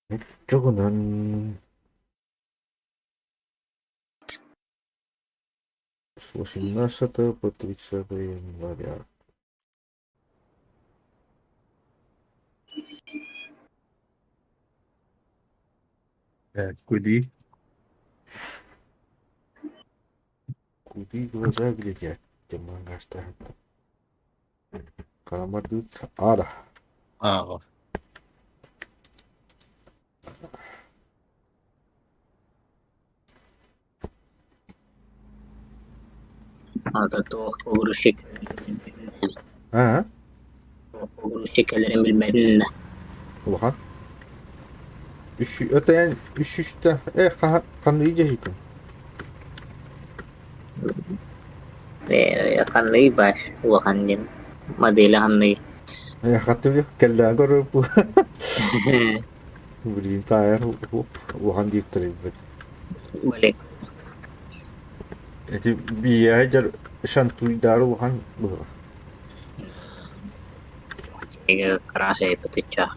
Оччоҕунан с 18 по 30 января. Куди? Куди глаза глядят, темаҥҥастаһыттан Харамардыыт аара Ааҕа. Аата туох погрузчик Аа? Погрузчик кэлэрин билбэтин да. Улахан. Үс өтөйөн үс үстэ э ханныгы дьэһитин? Э ханныгый баар улахан диэн моделя ханныгый? Э хаттым кэллээн көрөр бу. Блин, таайар улахан диэктэр эбит. Балек. Эти биэһэ дьар шантуйдаары улахан быһыла. Красай пытыча.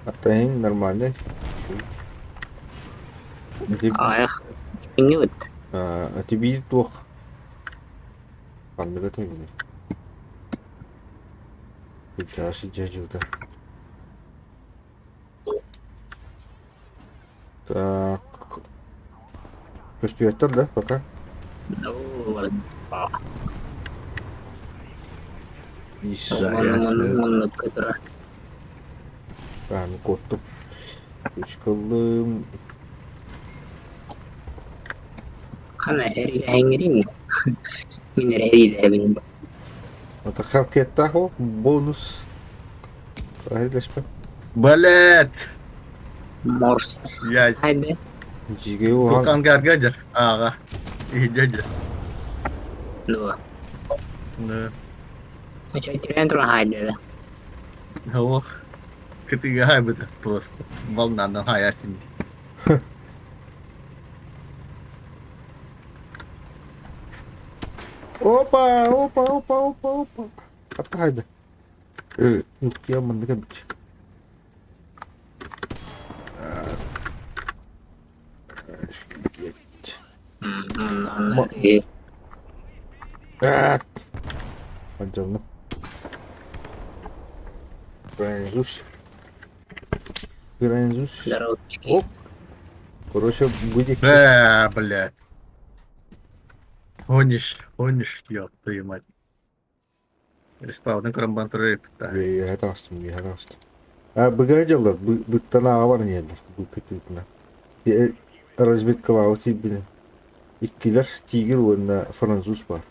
Аттайын нормальный. Ити биир туох ханныга тэҥний? Сейчас дьадьыта. Так. Көстүөттэр да пока? Тааны куоттум. Ычкыллым. Хана эриилэһэҥҥирин мин эрэ эриилэһэбин. Это хапкеттаах ол бонус. Эриилэспэт. Блять! Морс. Я Хайда? Дьигэ уһан. Тукангарга дьэ ааҕа. Иһдьэ дьэ. Дуо. Да. Чөйтүрэн туран хайда да. Ох. Кытыга хайбыта просто. Волнанан хаясин. Опа, опа, опа, опа, опа. Апта хайда. Нуктия маннык эбит. Отдельно. Француз. Француз. Оп. Короче, будет... Э, блядь. Гонишь, гонишь, ёб твою мать. Респаунын көрөн баран турар эбит Үөһэ таҕыстым, үөһэ таҕыстым. А, быга дьаллар, быттан аҕа баран иһэллэр, бу кытыытына. Разведкалаабыт тиийбинэ. Иккилэр тигр уонна француз бар.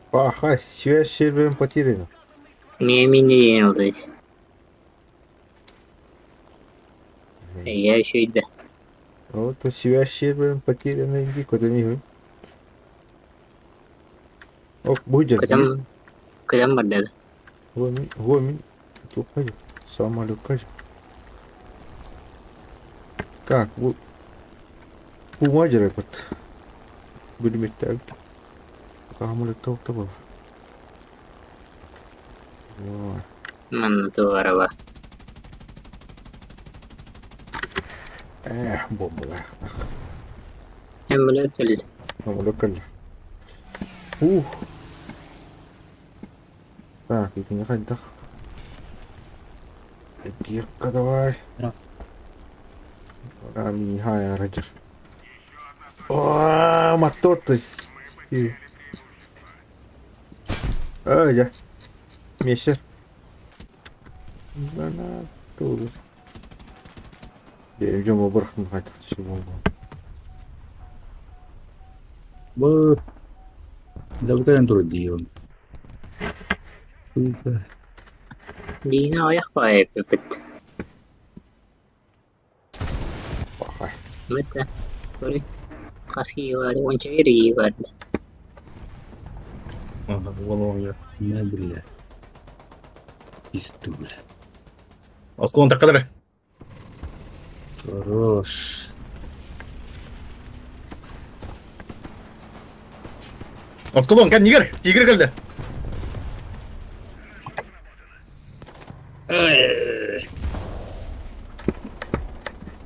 Паха, связь с сервером потеряна. Не вот Я еще и да. Вот связь с сервером потеряна, иди куда не Ок, будет. Кытам кытам барда. Гомин, гомин. Тухай, самолет. Так, бу Кумадер этот. Бүлүмүттээбит. Самолет был. Манна туарава. Эх, бомбалаах. Самолет кэллэ. Самолет кэллэ. Ух. Так, итини хайдах? Киэкка давай. Михай Роджер. О, мотор ты. Ой, я. Миша. Гранату. Дьон бырахтым хайдах буолла. Бу дабытайан турар дии Сука. Дина ойох баайыппыт. Пахай. Мэтэ, көрү хас киһи баар уонча эрийии барда. Ага, уол Не бля. Пизду, бля. Осколон таққадыр. Хорош. Осколон, кэннигэр! Тигр кэллэ!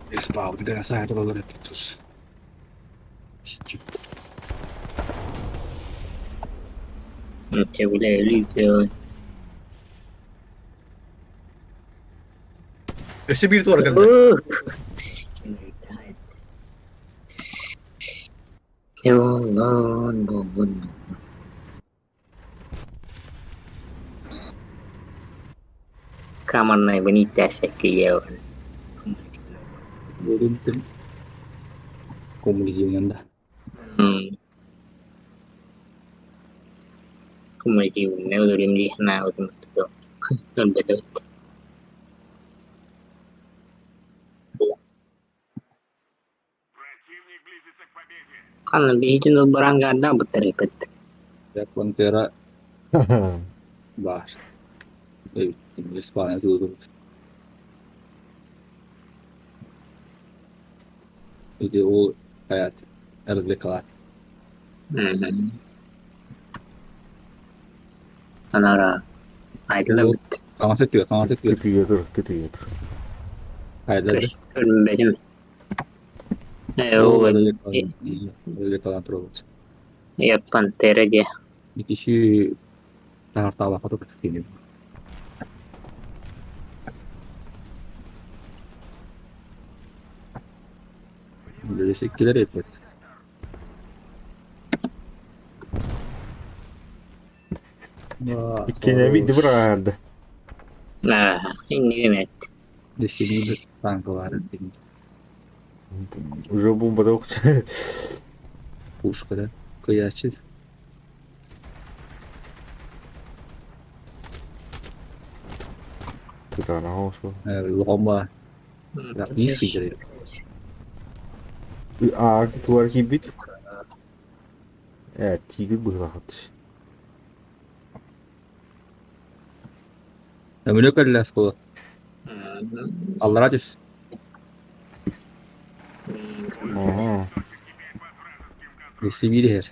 Испаабыт гына саатар олор эппит Өссө биир туора кэллэ. Буоллун, буоллун. Камернайбын ииттээспэккэ ийэбин. Коммунизмынан да. Коммунизмҥа өлөрүм дии санаабытым өлбөтөбүт. Ханна биһитин ылбараан гаардаабыттар эппит. Пантера баар. Испания тылы Ити ол хаят развлекала. Анара айдылабыт. Таҥас өттүгэр, таҥас өттүгэр. Кытыйа тур, кытыйа тур. Айдылады. Көрбөтүм. Ол Развлекала турабыт. Я пантера диye. Икиси таһартаабакка турар. Иккилэр эппит. Иккинэби дыбыраарда. Иннигин эт. Десини танкалары Уже бомбада Пушка да. Кыячы. Лома. Ис Аа, туар киирбит. Ээ, тигр быһыылаах Өмүнө кэллэ оскуола. Аллараа түс. Аа. Өссө биир иһэр.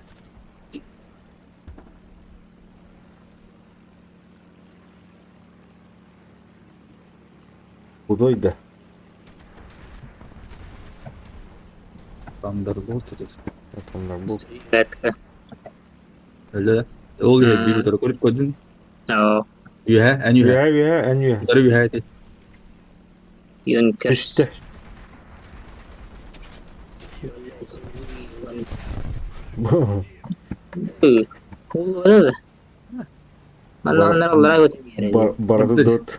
Худой да. Thunderbolt этэ. Thunderbolt. Бэтка. Өлө да. Ол иһэр биир утары көрүп көрдүн. Оо. Үөһэ, эн үөһэ. Үөһэ, үөһэ, эн үөһэ. Утары үөһэ ити. Юнкерс. Түстэ. Ол Манна оннор аллараа көтөн иһэр Барады дот.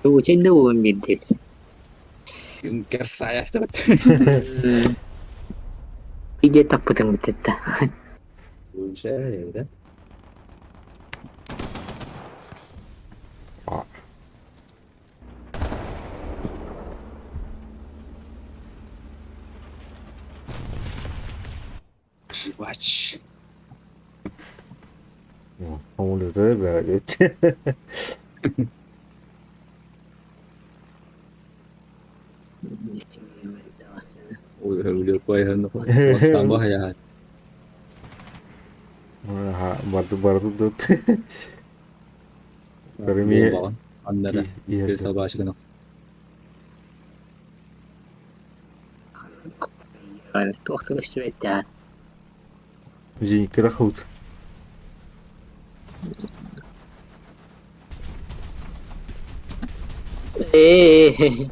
Учень да буолан биэрдэ. Юнкерс аастыбыт. Видео таппытым бүтэтэ. Уже, да? Жвач. Самолеты бәрет. Ой, Өлө Барды барды дот. Көрүмү Аннара. Собачканов. Туох көстүбэттэ. Зенитка худ. Ээ.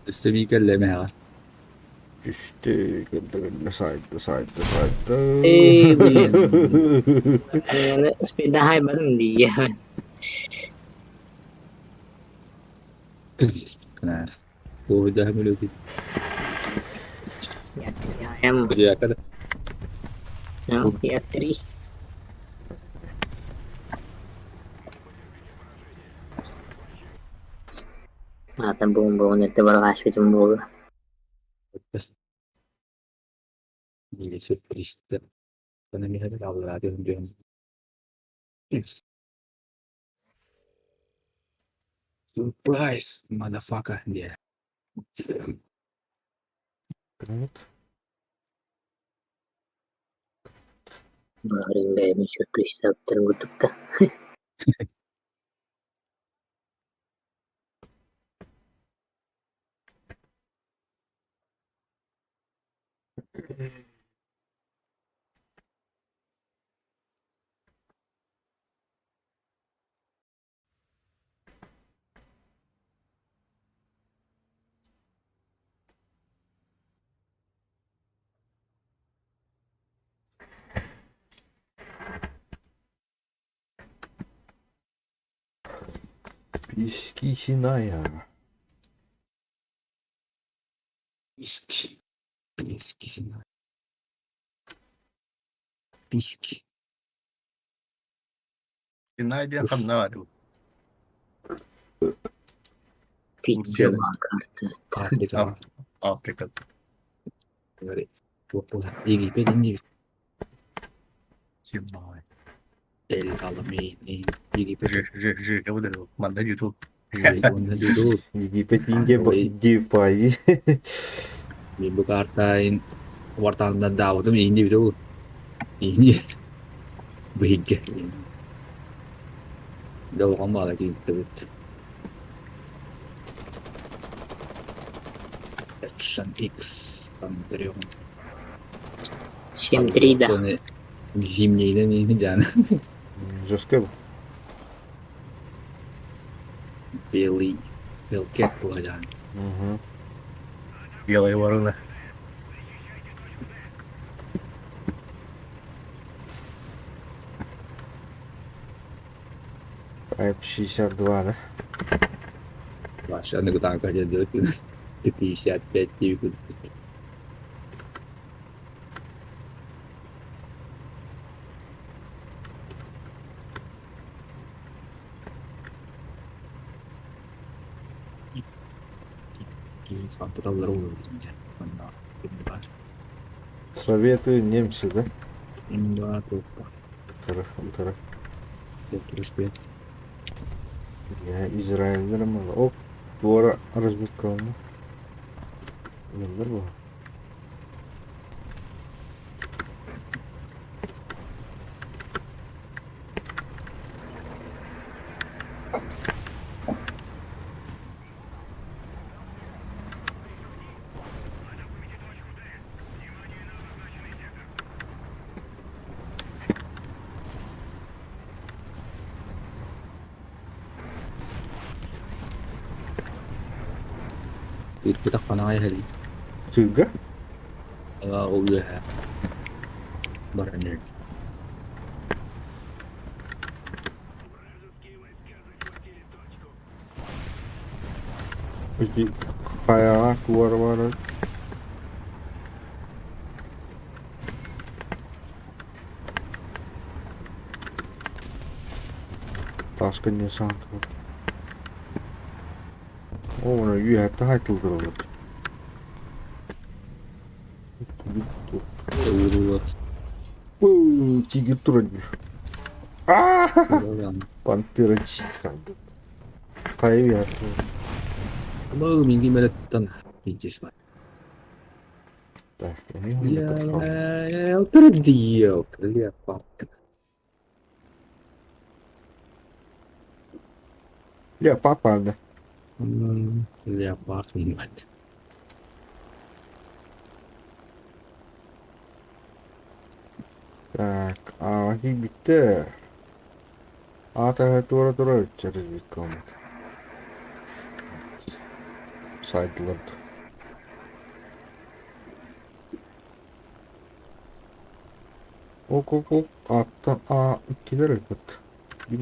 Өссө кэллэмэҕэ. Түстэ кэллэ сайда сайда сайда. Ээ, блин. Спидаһай барын дии. Кнаас. Туохда мүлүк. Я Бирякада. Я три. Ата бомба, он это барашпитым буолла. Или сюрпризтэр. Ону миэхэ аллараа түһэн Surprise, motherfucker диэ. Гранат. Баҕарыҥ бэйэбин сюрпризтаабыттарын курдук да. Пески Синая. Писки. Писки. Писки. Синай диэн ханна баар? Пицца карта. Африка. Африка. Египет инди. Синай. Эл Аламейн. Египет. Ж, ж, ж, ж, манна ютуб. Египет, Индия, Дипай. Мен бу картайн вартаҕынан даабытым иинди бит ол. Иинди. Быһыгга. Долган баала тиийбит. Action X Андрен. 7-3 да. Зимнейден иини жана. Жестко был. Белый. Белкет була жана. Угу. Белая ворона. Type 62, да? Вася аны кутаанка дьэ Т-55 диэбит. Хантыраллар уурдун дьэ. Манна баар. Советы, немцы, да? Да, туоппа. Утары, утары. Респект. Я Израиль мало. Оп, двора разведка. Нелер был. Ыыппытах ханаҕай эһэлий. Тыга? Ол үөһэ баран иһэр. Ити хайаҕа туора барар. Таска не саатар. О, үөһэттэн хайтылдырыллар. Уурулат. Тигр туран. А! Пантера чиксанды. Хайа Бу минги мелеттан интис бар. Так, я Я Леопард. Леопард, да. Леопард, мать. Так, а битте. Ата тура тура через комнат. Сайдлар. Ок, ок, ок. Атта а иккилер өлбөт.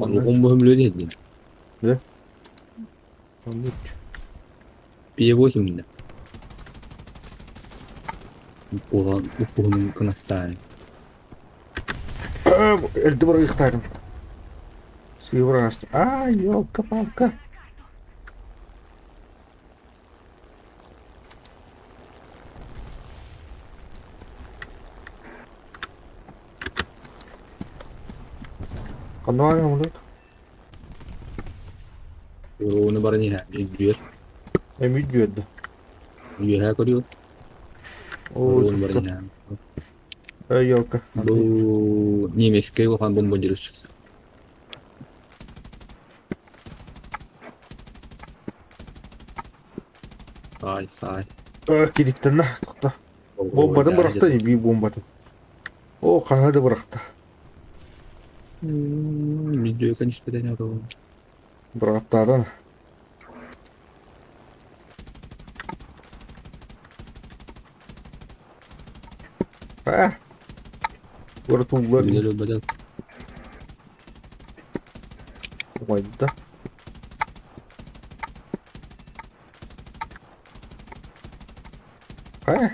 Аны комбо өмүлө диэн. Да? Оннук. P8 да. Уккуһун уккуһун кынаттаан. Эрди барыахтаарым. Сыыбырас. А, елка-палка. Ханна баар самолет? Уруну баран иһэ үддүөр. Эми үддүөрдө. Үөһээ көрүө. Оо, Уруну баран иһэ. Эй, елка. Бу немецкий улахан бомбардировщик. Сай, сай. Кириттэннэ, тохто. Бомбатын бырахта, биир бомбатын. О, хаһа да бырахта. Видео испытание Бырахтааран. А! Уратуллар. Умайда. А?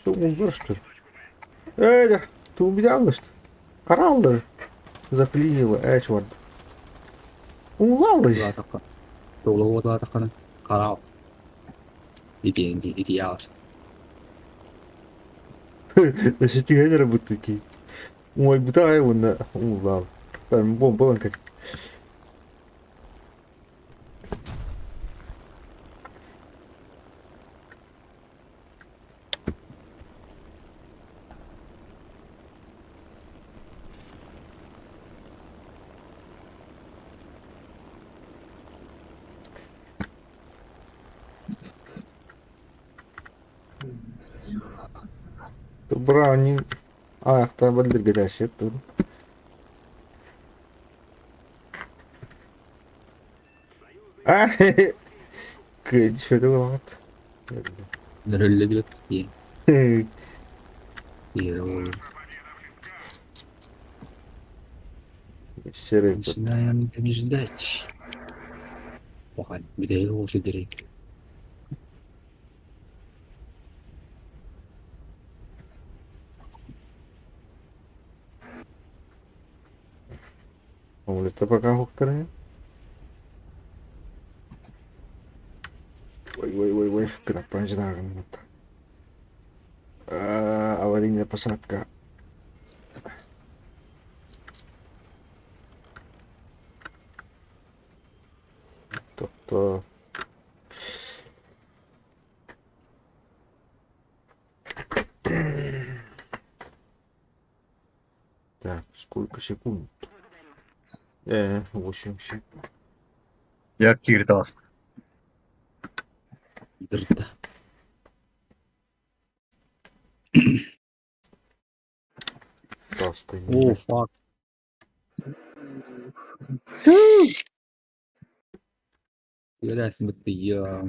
Что, умер, что ли? Эй, ты убедал, что ли? Кораллы заклинило, эй, черт. Улалась. Хараал. Ити ити яар. Өссө түһэн эрэ бутыки. Уойбута аҕай уонна уулаал. Бомбалан кэл. Брауни ayakta bildirgedeşet dur. А, Кыайды вакыт. Нөрөллө билет. Начинаем побеждать. Охан, бүтэһик ол сидерей. Амулетта пока хуктарыҥ. Ой, ой, ой, ой, кынаппан дьаһаҕын Аварийная посадка. Тобто. Так, сколько секунд? 8 секунд. Я киирдэ Дырда. О, fuck. Ülersin bitti ya.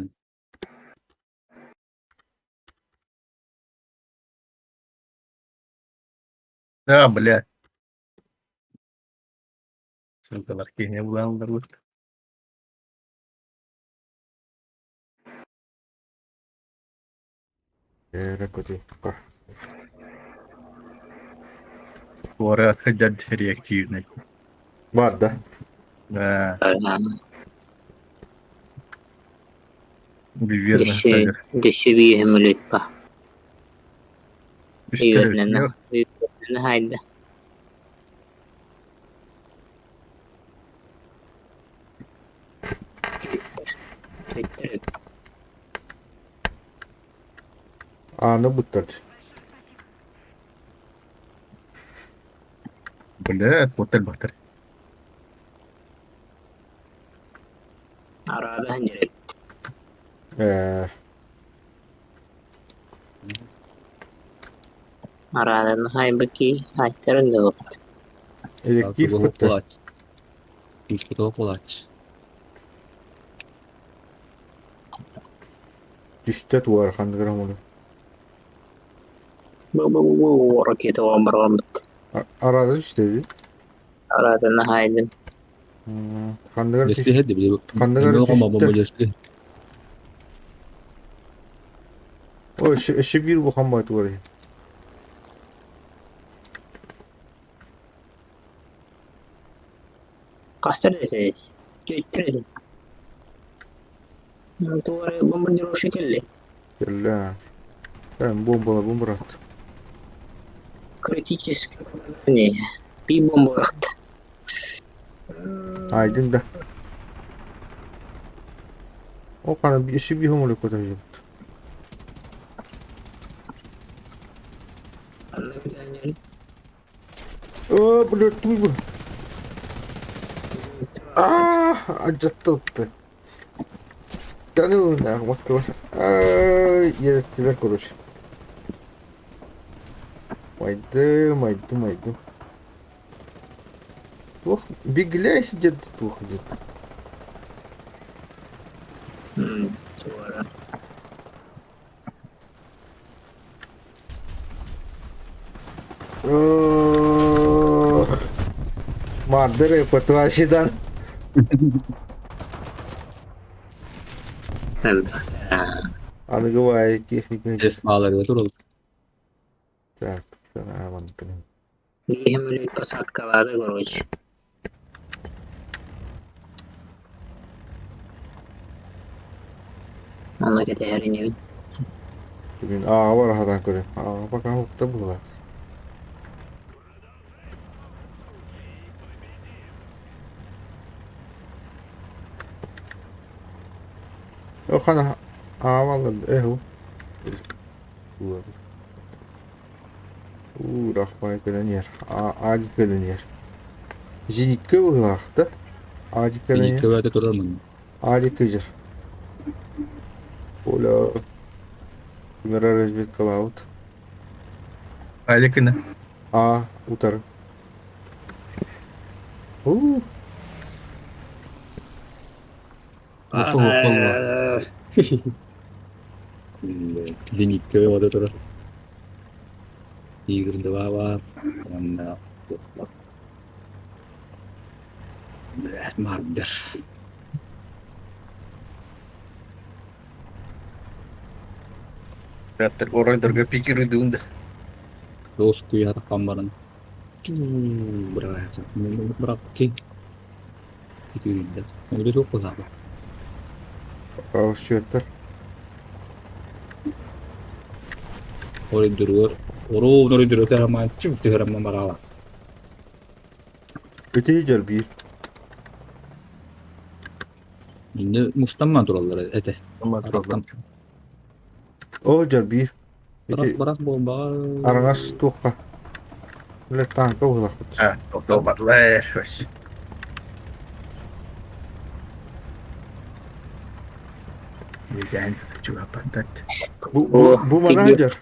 Да, бля. Ссылкалар киһини булан ылларбыт. Туора сылдьар реактивный. Бар да? Да. Верно. Дөссө бииһэ мүлүт па. Үөрнэнэ хайда. Ааны буттар. Бля, хотел бахтар. Арада ханьырып. Арадан хайбыки айтарын да Электрик кытта. Кулач. Түстэ туар хандыгар оҥоро. Бу ракета барғамыт. Арада түстэ эбит. Арадан хайдын. Хандыгар Хандыгар түстэ. Ой, өссө биир улахан баҕайы тугар иһин. Хастар десеңиз. Төттөр. Туары бомбардировщик келли. Кэллэ. Бомбалабын брат. Критическое попадание. Биир бомба Айдын да. О, қана өссө биир оҥолук көтөбүт. О, блядь, туй Аа, алдьатталта. Да ну нахуй, Ай, короче. Майдым, майдым, майдым. Туох биглээ сидер туох диэт. Мардыры потуашидан. Аныгы баайы техника. Эс бааларга турал. Так, мантын. Биһим посадкалаады, короче. Онно кэтэһэр инибин. Бүгүн ааҕа бара сатаан көрүм. Ааҕа пока уһукта быһыылаах. Хана аавалла эһу. Уу, рахмай кэлэн иһэр. Аадик кэлэн иһэр. Зенитка быһыылаах да? Аадик кэлэн Зенитка иһэр. бэйэтэ турар мын. Аадик кыдьар. Оля Кимера разведкалаабыт. Аликина. А, утары. Уу, Зенитка бэйэтэ турар. Игорь два Уонна Блядь, мардер. Ребята, оройдорго пикируйдуун да. Дос куйаатахпан баран. Быракки. Итүүрдэ. Өлө туох базаба. Аҕыс Оройдоругар ороон оройдоругар тэрамаан чүг түһэрамман бараала. Ити дьэрбиир. Инде мустамман тураллар этэ. Араттан. О, дьэрбиир. Барас Ити барас буолбаҕа. араҥас туохха. Үлэ тааҥка быһыылаахпыт. А, тохтообатлар. Вообще. Нельзя чувак Бу, бу, бу манан дьэр.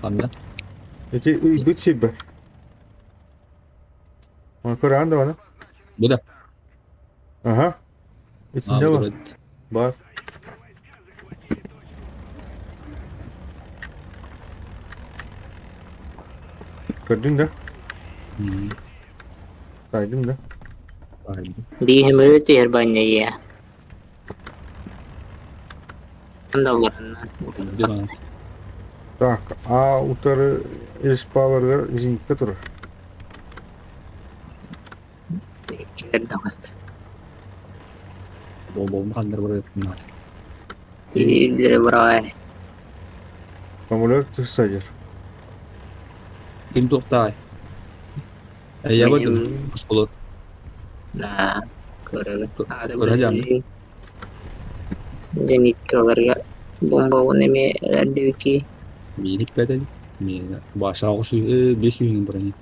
Ханна? Ити ыйбыт сирбэр. Оны көрөҕүн да баны? Бу да. Аха. А, Итиннэ бу бар. турар. Бар. Көрдүҥ да? Таайдыҥ да? Баайдым. Биһим өлө түһэр банньайа. Андалларынан. Баана. Так, А утары респаларыгар зенитка турар. Иккилэр даҕас. Болболум ханнар барар этим. Тириилдэрэ быраай. Самолет тыссадыр. Ким туохтаай? Эйэбэ Мин осколот. Да, көрөбүн. Аада Көрө дьаан. Зениткаларга бомбабын эмиэ эрдибики. Мииник бэдэн. Миин баша оҕус бес үйүнүн баран.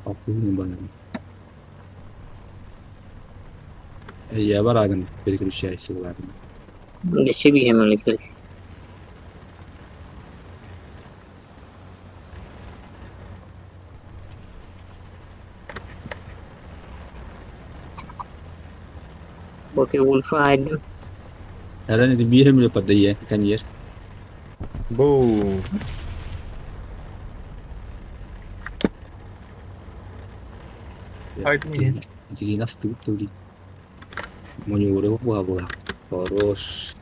Алты үйүнүн баран. Эйэбэ арагын переключайся буларын. Өссө биһим өлө Окей, Вульфа айдым. Эрэн ити биир эмиле падайе каньер. Бу. Айдым. Ити настыбыт тули. Монюре була була. Хорош.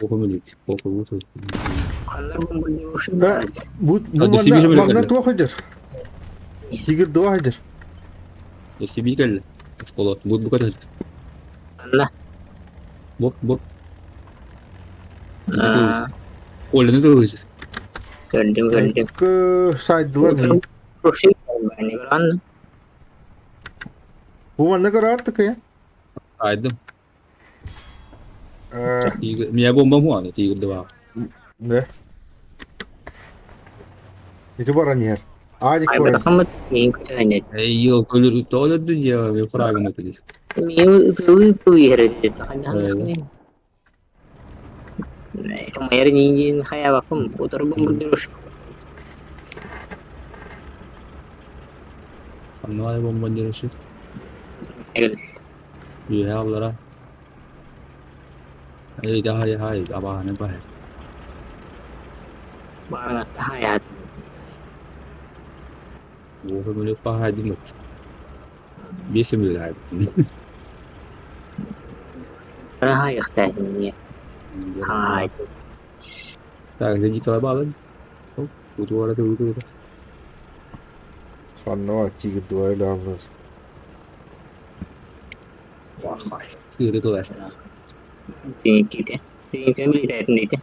Охомүлүк. Охомүлүк. Ханнар бомбардировщик Да. Бу, бу А, манна, десибил манна кэллэ. туох сылдьар? Тигр дуо сылдьар. Эсиби кэллэ. Осколот. Бу бу кэллэ. Анна. Бу бу. Олены тылыгыз. Көрдүм, көрдүм. Сайдылар ми. Бу манна көрөөр я. Айдым. Мия бомба муаны тигирди баа. Не? Ити баран иһэр. Аадик баран. Айбатахаммыт киһин көтөөнөт. Эй, көлөр тоолорду дьиэ фрагын өтүдү. Миу ытылыы ытылыы иһэр этэ. Майар ниндин хаябакым утары бомбардировщик. Аннай бомбардировщик. Үөһэ аллара. Эй, хай хай, абааны баһар. Баарата хаят. Уоһу мүлүк баһайдымыт. Биэс мүлүк Хаайыхтаахин Хаай. Так, дьикала баалын. Утуара тылы. Саннова тигр два или аллас. Сыыры тылас. Синиките. Синикте билитэтин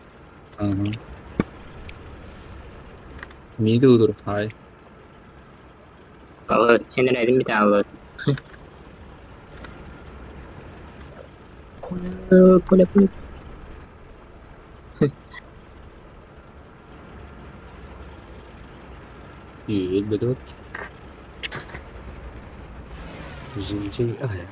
Ага. Миди удур хай. Калы хенерәдин бит алды. Пуля, пуля, пуля. Үйел бөдөт. Жинчи ая.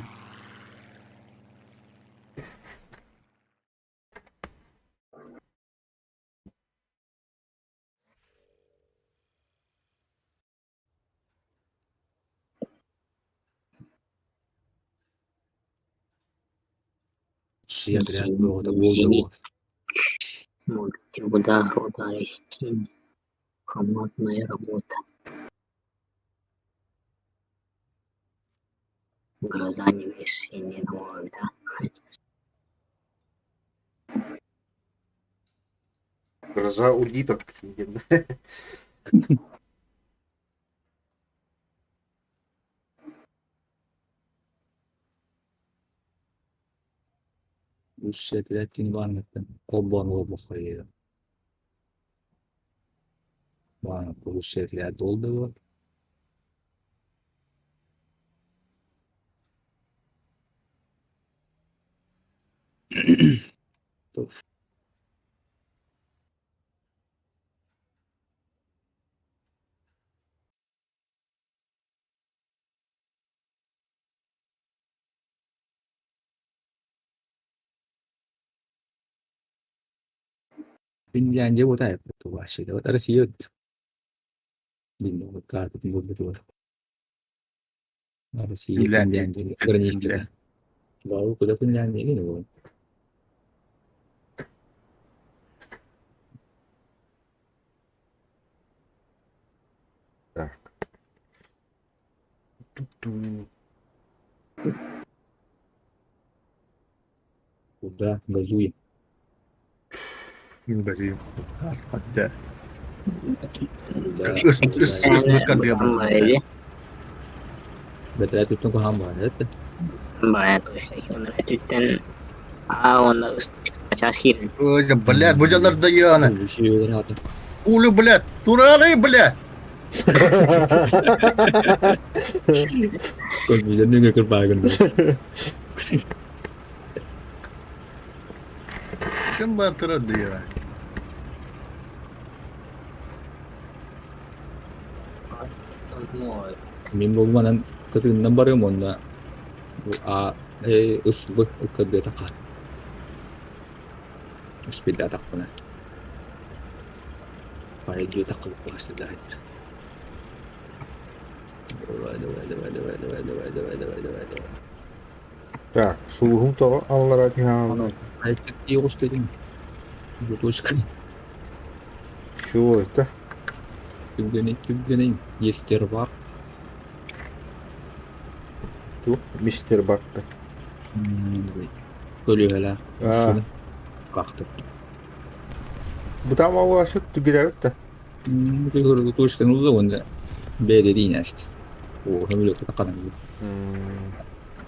Отряд рода Волдова. Мультивода рода растений. Командная работа. Гроза небес и не да? Гроза улиток. Үс отряд бармыттан. Колбон болбохой. Бана үс отряд болды. Финляндия вот это вообще, вот Россия Россия, Финляндия. Финляндия, граница. Вау, куда Финляндия? Не было. Так. Ту-ту. Куда газуем? Газуем. Да. Куда? Куда? Бэтэрэ түттэн куһаҕан баҕайы этэ. Ой, блядь, бу дьоннор дайыаны. Улю, блядь, турары, блядь. Көрбүтэн кырбаагын. Ким бар турар дайыа? Мин болманан тытыгынан барыам уонна а ыс б ыккардыатахха. Успейдаатахпына. Пайдиатахха буолаастылар. Давай, давай, давай, давай, давай, давай, давай, давай, давай, давай. Так, сулуһум тоҕо аллара түһээн. Айтты оҕустуйдун. Буточка. Чего это? Түргэнэй, түргэнэй. Естер бар. Ту, мистер Бакта. Көлүһэлэ. А. Кахты. Бу там ауашыт түгеләбит да. Буточканы улла онда бэйдэ диинээст. О, хөмүлөккө таканан.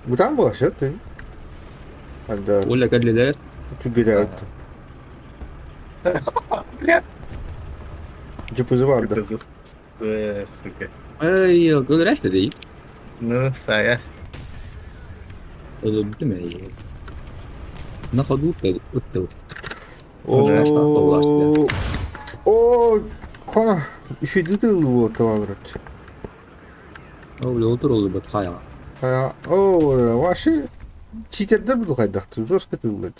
Бу там буолашыт. Анда Оля кэллилэр. түгеләбит. Блядь. ДПЗ бар да. Это сука. Ай, өлөрөөс дии. Ну, саяс. Өлөрбүтүм ээ. На ходу ыттыбыт. О, о, хана, үчүгэй тылы табалырат. Ол отур олбут хайа. О, вообще читердер буду хайдахтыр, жестко тыллар.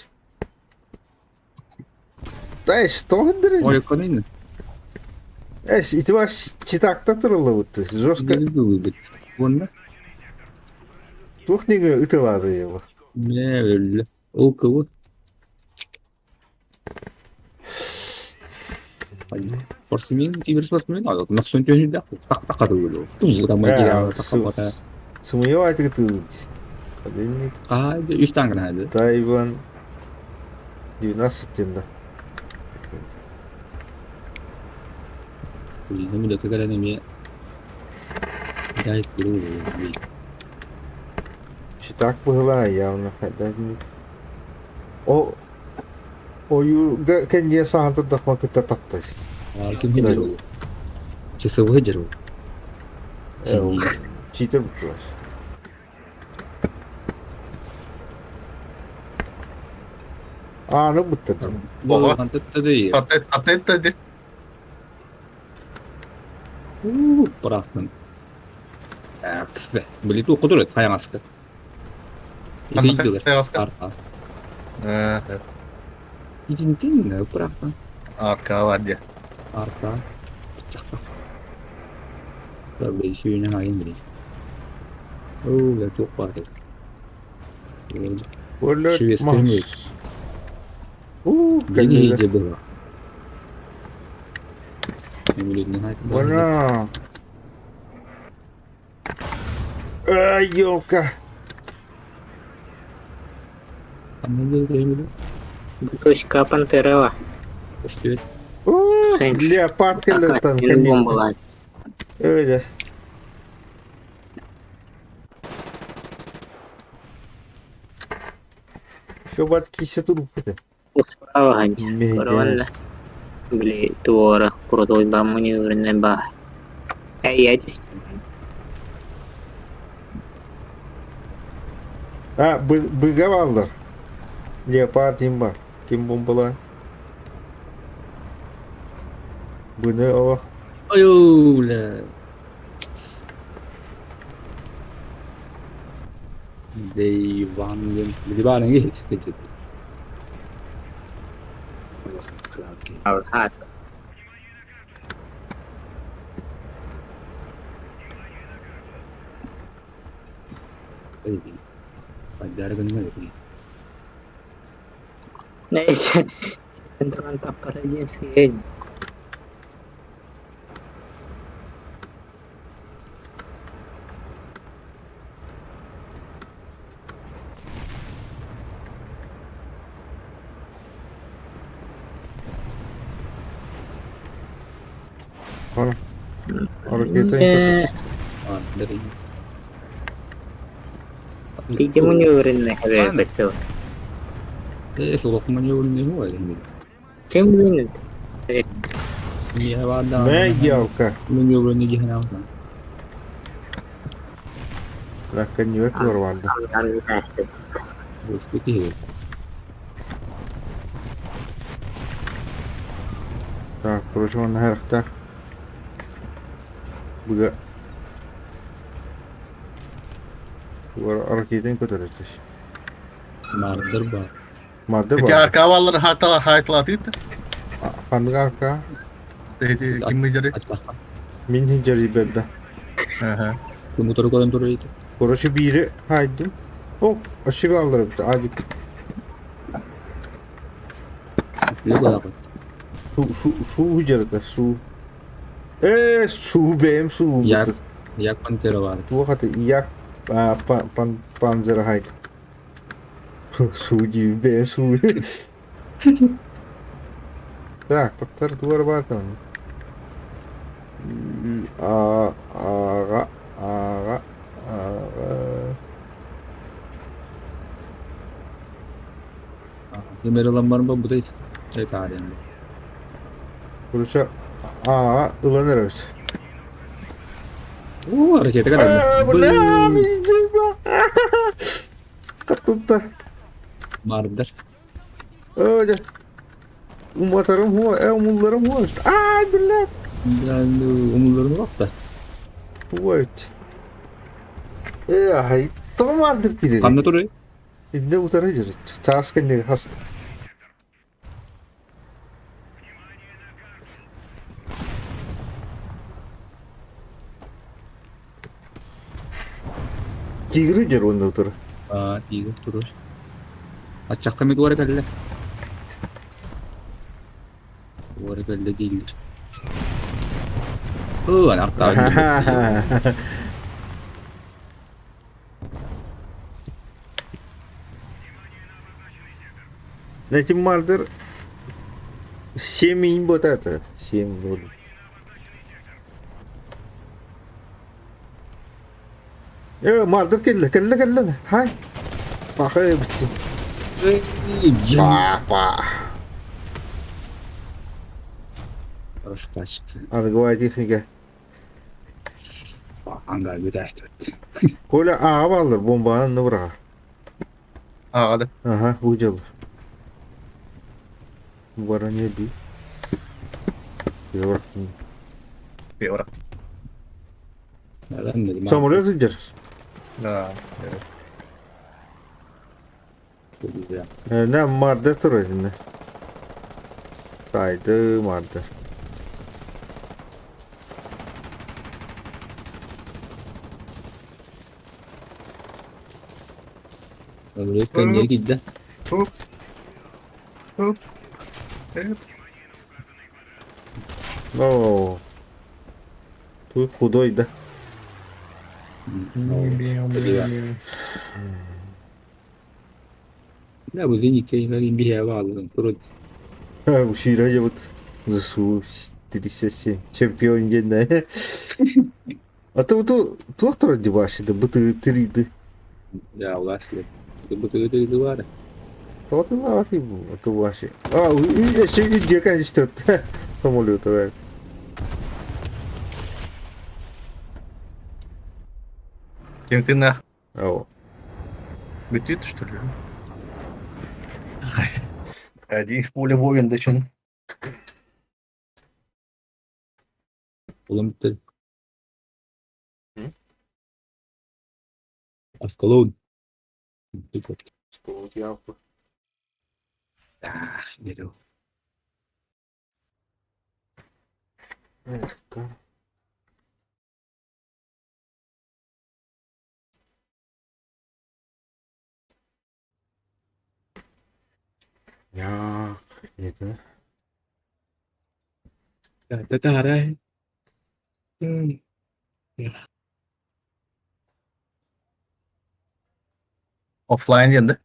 Да, что Ой, конин. Эс, ити ваш читакта туруллубут, жестко. Бит. Уонна Туох неге ытылады его. не өллө. Ол кыбы. Спортсмен, киберспортсмен, а нахсун төнүдә так так кадылы. Туз там Э, так так. Сымыйа айтыгы тылыт. А, үч таңгына хады. Тайван 19 да. Неме да тегәлә неме. Жай күрү. Читак была явно. О, ойуга кенде сахан турдахма кытта тапты. А, ким хеджер ул? Часовой хеджер ул. Читер буттулар. Ааны буттады. Ого. Антаттады. Атет ди. Бырахтын. Аксы. Билету кудурет каяңасты. Итидилер. Арка. Арка. Итинтин бырахтын. Арка бар ди. Арка. Чакка. Бир сүйүнө айын бир. Оо, я тук бар. Шведский У, Бени же было. Bueno. Ай, елка. Точка Пантерова. Что Леопард келлертан. Бомбалас. Öyle. Шобат кисе туруп кете. Королла. Били туора крутой бамуни ба. Эй, я А, быга балдар. Леопард им бар. Ким бомбала? Быны о. Ой, Dei Van Били гет гет. Алхат. Центрон таппар один. Ана. Ракета. Видимо, не уверен, бетел. Кем блин? Не, елка. Раканьек vardı. Так, короче, он наверх. Быга. Ракетен көтөрөтөш. Мардыр бар. Мардыр Ити бар. арка баллар хатала хайтла тит. Ханнык арка. Ити ким жери? Ачпастан. Мин хиджери берди. Аха. Мотору көрөн турар ити. Короче, бири хайдым. Оп, ошиб алдырып. Адик. Су су су хиджерде су. Э, су бэм су. Як. Як пантера бар. Туохаты як пан пан панзер хайд. Су ди бэм су. Так, токтор дуар бар там. А ага ага ага. Кемералан бар ба бу дейт. Эт арен. Короче, аа, ылан эрэбит. О, ракета Э, кэллэ. бля, пиздец, да. Катунта. Мардар. Э, дьэ. Уматарым хуа, э, умулларым хуа. Ай, блядь. Умулларын бакта. Вот. Э, ай, тоҕо маардыр киирэр? Ханна турай? Инде утары жүрүт. Чаас кэннигэр хаста. Тигры дьэр уонна утары. Аа, тигр турар. Аччахха эмит уора кэллэ. Уора кэллэ дииллэр. Ыы, артаан. Этим Мардер 7 вот это. 7-0. Э, Мардер кэллэ, кэллэ, кэллэ. Хай. Паха эбиттин. Папа. Раскачка. Аныгы техника. Anga бүтәстүт. Коля ааҕа бааллар бомбаны анны быраҕа. Ааҕа да. Аха, бу дьыл. Баран дии. Пеора. Самолет сылдьар. Да. Нэ Марда турар иннэ. Сайды Марда. Кэнниэ киирдэ. Хоп. Хоп. Эп. О. Тут худой, да? Да, бу зенитче биһэ баалын турут. А, Шире вот ЗСУ 37. Чемпион диэн. А то вот туох турар дебаши да быты тириды. Да, уласли. Бытыгы бар. То ты лавати бу, а то ваши. А, еще где, конечно, самолет. Кем ты нах? О. Бүтүт, что ли? Один в поле воин, да чё? Улам бүттэ. Аскалон. Ah, gitu. Я это. Та-та-та. Оффлайн диэн да?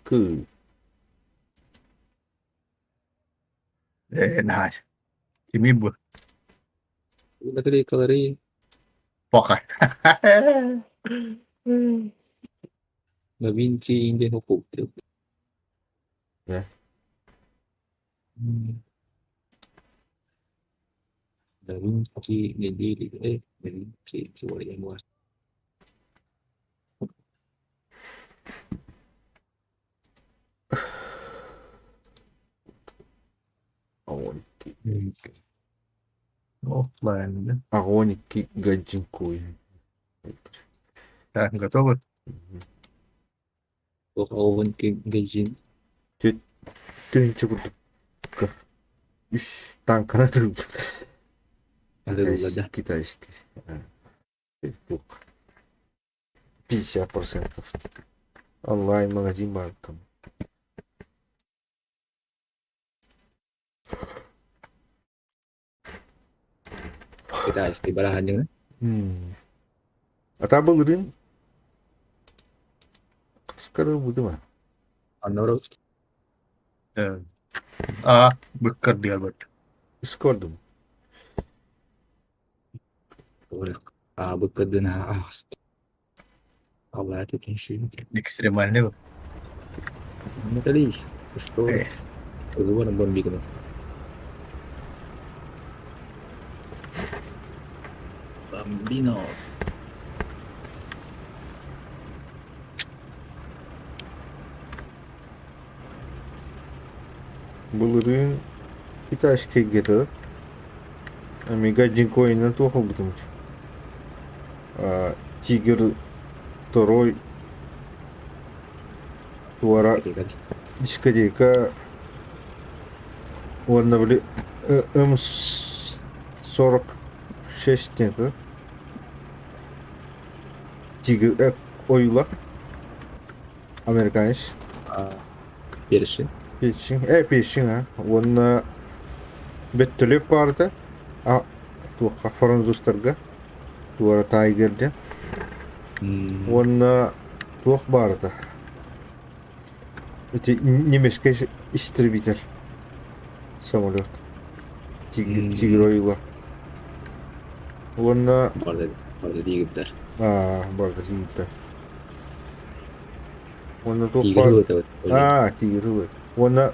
Кы. Э, наһаа. Кими бу? Батарейкалары. Пока. Да Винчи инде хокук. Да. Да Винчи недели, Да Винчи сегодня. Огоньки. Оффлайн, да? Огоньки гаджинкуй. Так, готовы? Огоньки гаджин. Түйінчі курдук. Үш танкана тұрды. Да. Китайский. Facebook. 50%. Онлайн-магазин бар там. Китайский барахан. А там был рын. Скоро буду. Анна А, быккар диалбат. Скордум. А быккадына. Аллаа түтүн Экстремальный был. Натали, что? Ылыбар бомбигна. Бомбино. Былырыын китайскай где-то Омега Динкоинынан туох ылбытым Тигр второй туора дискотека уонна били М46 диэн Тигр ойула Американец. Першин. Першин. Першин, а. Уонна бөттөлүк баарда. А, туохха французтарга. Туора Тайгер диэн. Уонна туох баарда. Ити немецкий истребитель. Самолет. Тигр, тигр ойула. Уонна... Барда, барда тигрдэр. А, барда тигрдэр. Уонна туох Тигр баар ылыт Аа, тигр ылыт. Уонна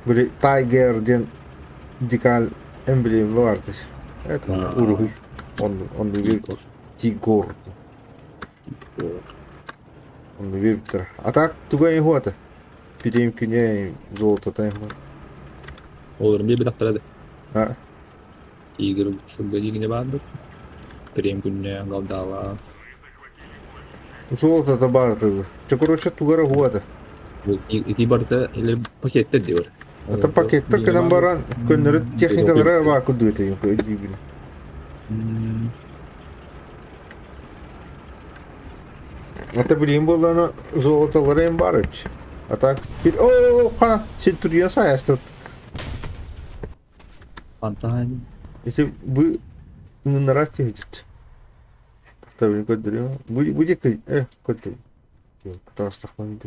били Tiger диэн декаль эмблема баар дии. Это уруһуй. Онну онну Тигор. Онну биэрбиттэрэ. А так туга иһуата? Пириэмкине золотота иһуата. Олорун биэрбэтэхтэрэ да. А? Тигр сылга дигине баарбыт. Пириэмкүннэ галдаала. Золотото баар этэ. Чэ, короче, туга эрэ уһуата. Ити барыта или пакеттер диyor. Это пакеттер гынан баран көннөрү техникалара баар курдук этэ өйдүүбүн. Это билигин буоллаҕына золотолара им баар үчү. А так о хана Центурион сайастыт. Фантан. Если бы ынырар киһи Табын көрдөрүө. Бу бу диэки көрдөрүө. Таастахпын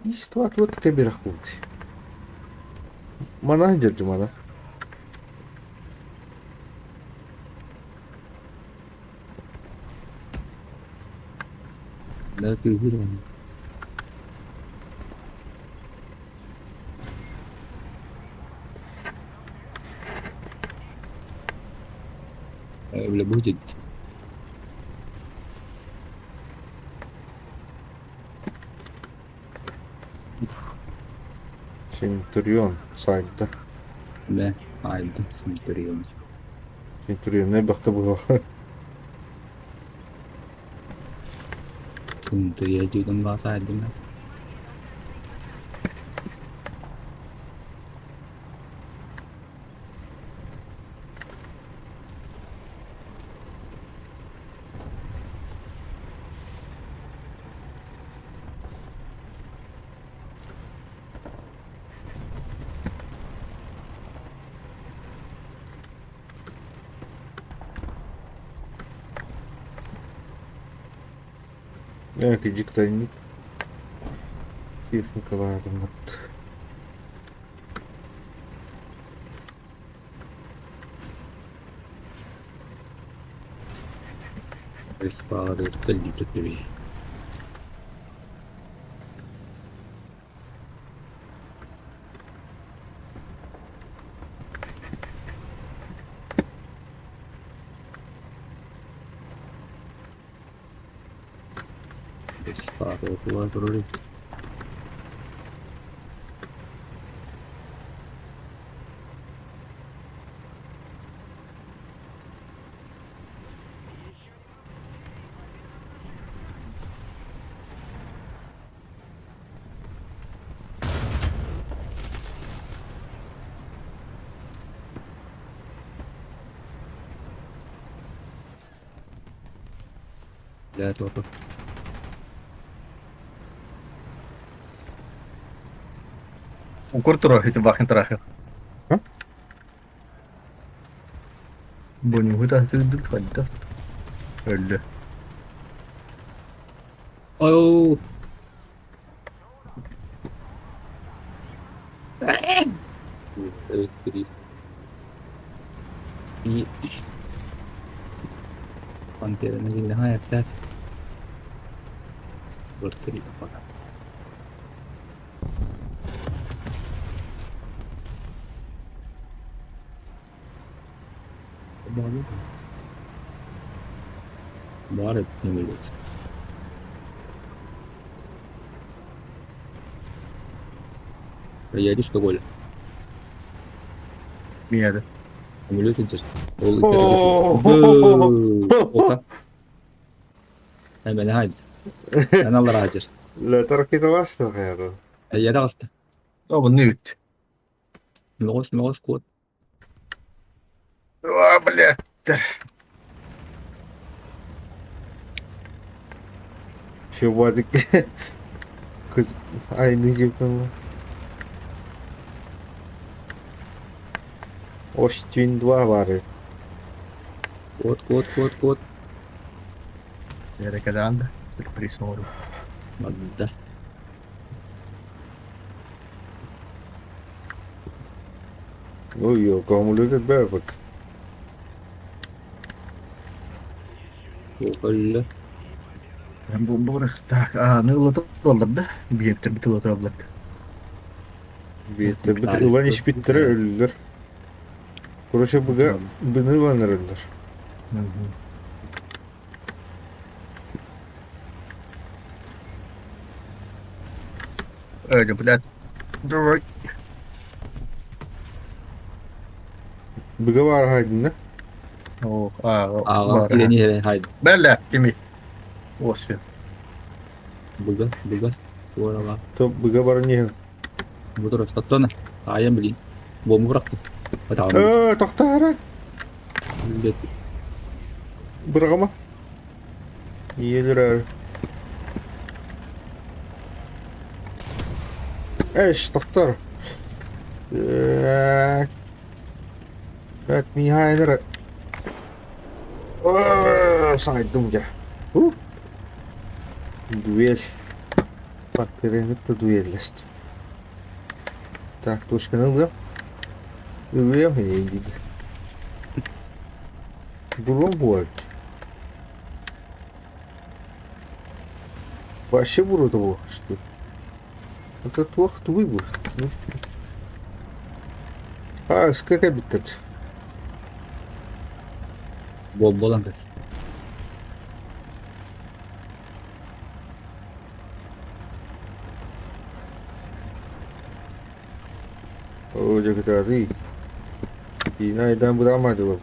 Истуат кэбирэх буолти. Мана дьэрдим мана. Да, кыыһыр Бля, будет. Центурион сайда. Да, айда, Центурион. Центурион не бахта было. Центурион дүйден баса айдым. Кредиттайник. Техникалар вот. Приспары Приспары Для этого. Укор турар, ити бахын тарахы. Бонюгу таһтыырдык хайдах өллө. Оу! И Пантераны киллэһэ эппэт. Быртыр пока. Баар самолет. Приедешь Коля? Миэдэ. Самолет идет. Ол Ока. Эбэни хайд. Аналар аадьыр. Летар киталастыр хайады. Эйэ таҕыста. Обун үт. Мөҕүс мөҕүс куот. О, блядь. Чебадык. Кыз айны жеппен Ош 2 бары. Куот куот куот куот. Эрекедан сюрприз оҥору. Барда. Ой, көмүлү бэрбик. Өллө. Так, а, ну ылатыр да? Биэптер бит ылатыр Бит бит ылан ишпиттер өлүлөр. Короче, буга быны ылан өлүлөр. Öyle, блядь. Давай. Буга бар хайдын О, а, Аҕам бар. килени эрэ хайд. Бэлэ, кими? Осфин. Буга буга. Туорала. То буга бар не. Бу тоттона. Айан билин. Бомбу бырахтым. Атаҕым. Э, тохтара. Билбет. Бырагама. Иелер. Эш, тохтар. Э, Let me hide. Сайдым я. Дуэль. Паттеренетті дуэллест. Так, точканы ылыам. Ылыам дейді. Бурон буолт. Вообще буру того, что. Это туох тугуй бу. А, сколько биттер? Бомбалан көр. О, жакытары. Инайдан бурамады бу.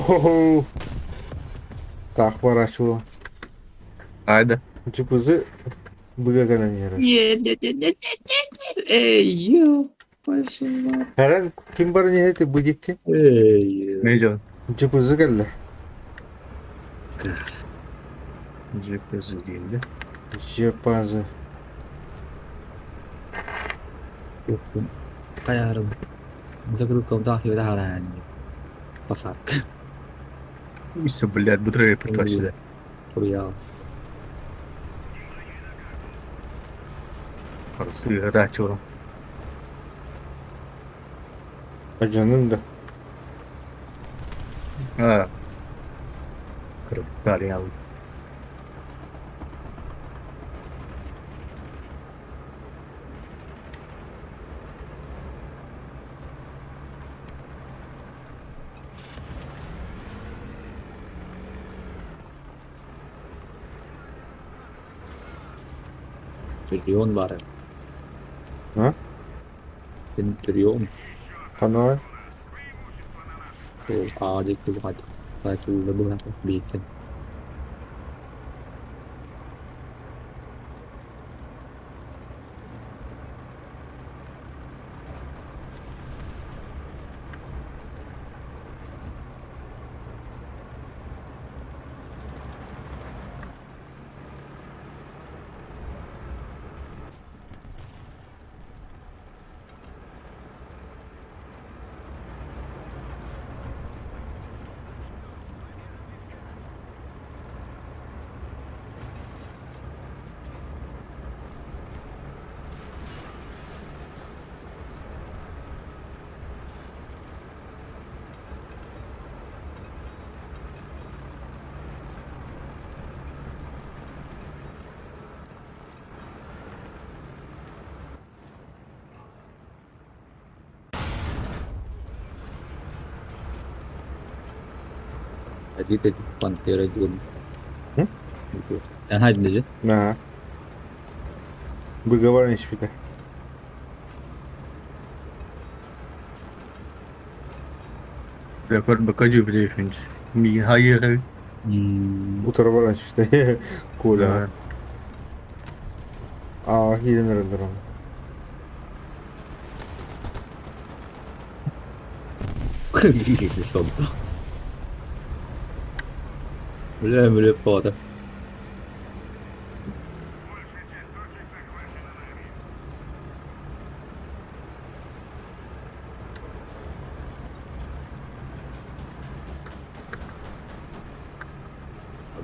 О-хо-хо. Так, поворачивала. Айда. ЖПЗ быга нера. Нет, нет, нет, нет, нет, нет. Эй, ё, пошла. Herен ким бар не эти будикки? Эй. Ne diyorsun? ЖПЗ келdi. GPS değildi. ЖПЗ. Хайарым. Закрылкам да Посадка. Уйся, блядь, быстрее притащили. Хуял. Сыгра, чё? Ажанын да. А. Кырыктар Триллион бар. А? Триллион. Канал. А, дикти бухат. Байтулда бухат. Биттен. Эдит эдит Пантера диэн. М? Эн хайдыжы? На. Выговор испите. Бля, көрбөккө дьүбүлүөпүн. Миигин хайыаҕай? Утары баран испите. Коля. Аа, киирэн эрэллэр оны. Сонто. Бля, бля, пота.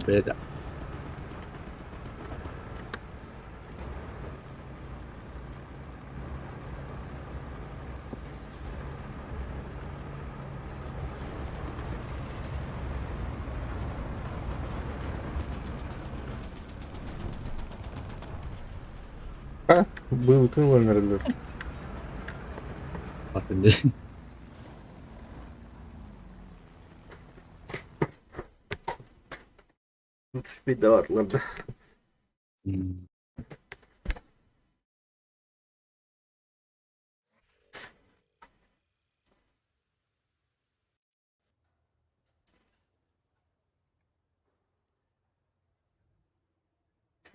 Беда. А, быыбытын ылан эрэллэр. Атын Түспейді да.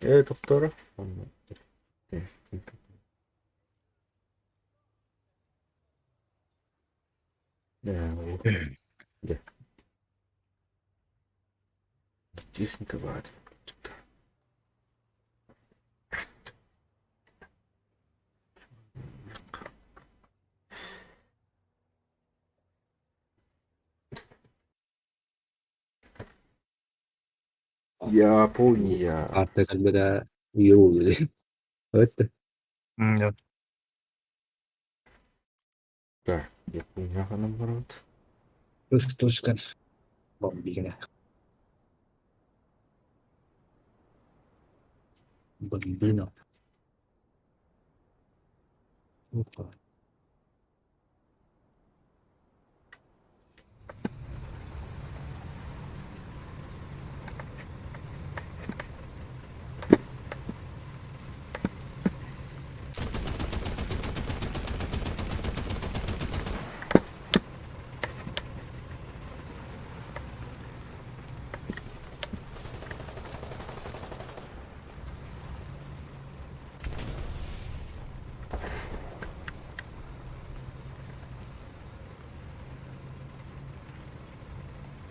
Э, тоқтора. Да. Техника баар. Япония. Карта кэлбэтэ үйэ буолла. Өттө. Так, Япония ханан барабыт. Точка. Бомбигина. Бомбино. Опа.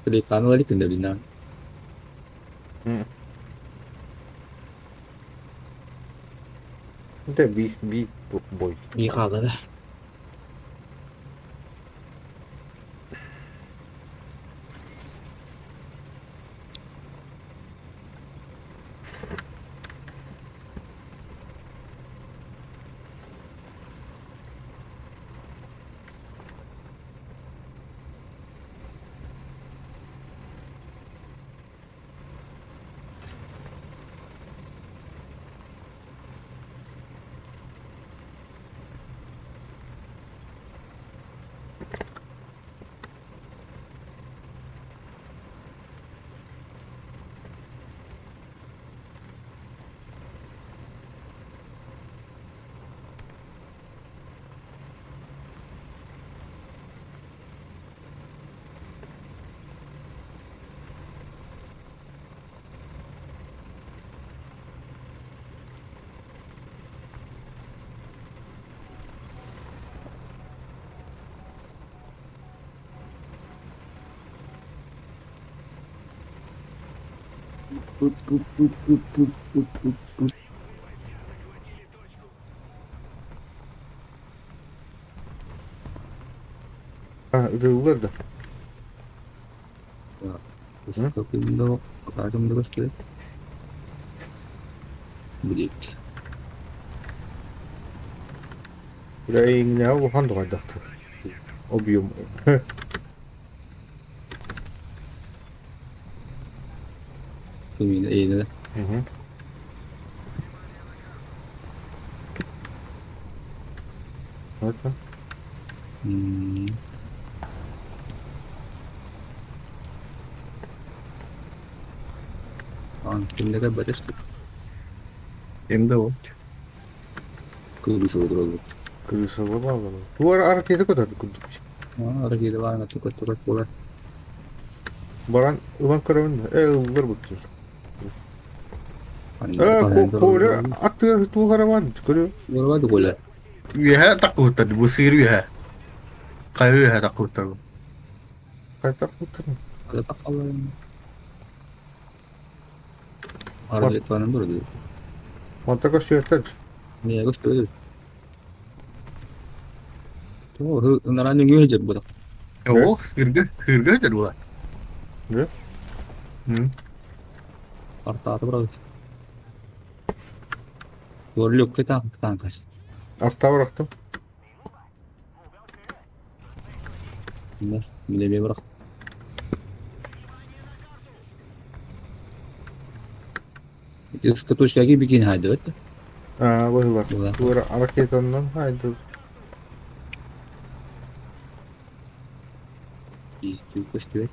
Pelekano lagi tenda. Это би би бой. Би хаалла да. А, ытыллар да. Блять. Бля, иҥнэҕэ улахан дуҕайдахтар. Объем. Именно, именно. Мгм. Это? Даҕаны ким да кэлбэтэ истибит. Ким да вот. Кыыбы сылдьар Крысова бааллар. Туора ракета көтөр курдук. Ракета баана көтөр буолар. Баран ылан көрөбүн да. Э ыллар быттыр. Э Коля аттыгар туох эрэ баар көрү. Көрү Коля. Үөһэ таккыбыттар бу сыыр үөһэ. Хайа үөһэ таккыбыттар бу. Хайа таккыбыттар? Аралетанын бұрды. Манта көстүөттэр. Не көстүөттөр. Тоҕо ынаран үҥүө дьэр була. О, сыырга, сыырга дьэр була. Не? Артааты бұрады. Горлюкка таанкас. Арта бырахтым. Милебе бырах. Точкаги бикин хайдыбыт. Аа, быһылар. Туора ракетаннан хайды. Көстүбэт.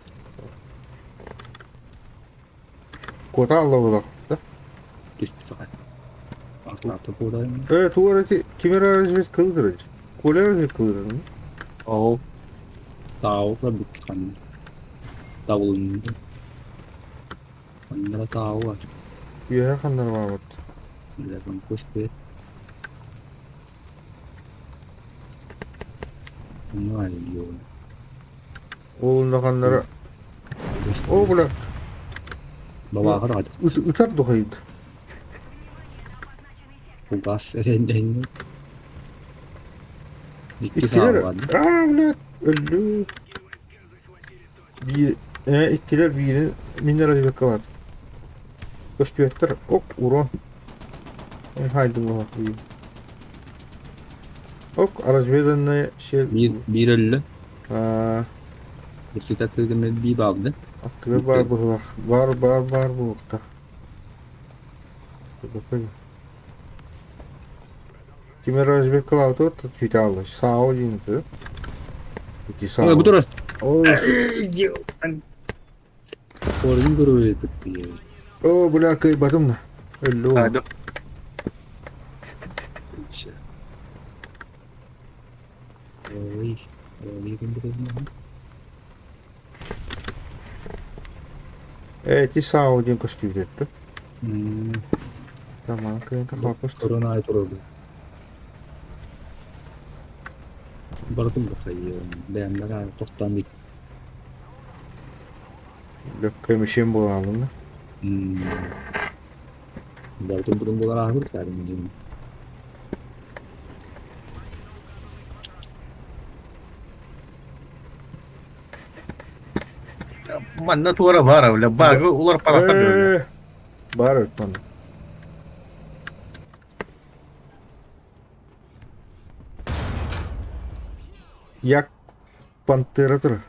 Куота алла да? Түспүт Артааты буолар. Э, туора ити кимер разведка кылдырыч. Коля разведка кылдырын. Ол. Тааула бүт Табылынды. Ханнара таау бар. Үөһэ ханнар баабыт. Билэрбин көстүбэт. Ол ханнара. О, бля. Бабааҕар Ытар духайыт. Угас эрэннэнни. Икки Иккилер. саабан. Аа, бля. Өллү. Биир, э, иккилер биири мин разведкалар. Көстүөттөр. Оп, урон. Хайдым буолар биир. Ок, разведанная щель. Биир биир өллө. Аа, Икки таттыгын бии баабды. аттыгар баар быһылах. Бар, бар, бар буолуохта. Ким разведкалаабыт ответалыш. Сао диэн Ити сао. Бу турар. О, Орун көрү тыппы. о, бля, кыйбатым да. Өллү. Сайды. Ой, ой, ким билэр. Э, ити сао диэн көстүүтэтти. Тамам, кыйын тахапыс. Корона турар. Бардым да сайы. Бәмбәгә токтан бит. Лөккөмүшен буолаалын. Бардым бурун булар ахыр тәрим. Манна туора баар, бля, бар, улар парахтар бля. Э, Бар өтмөн. Як пантера тур.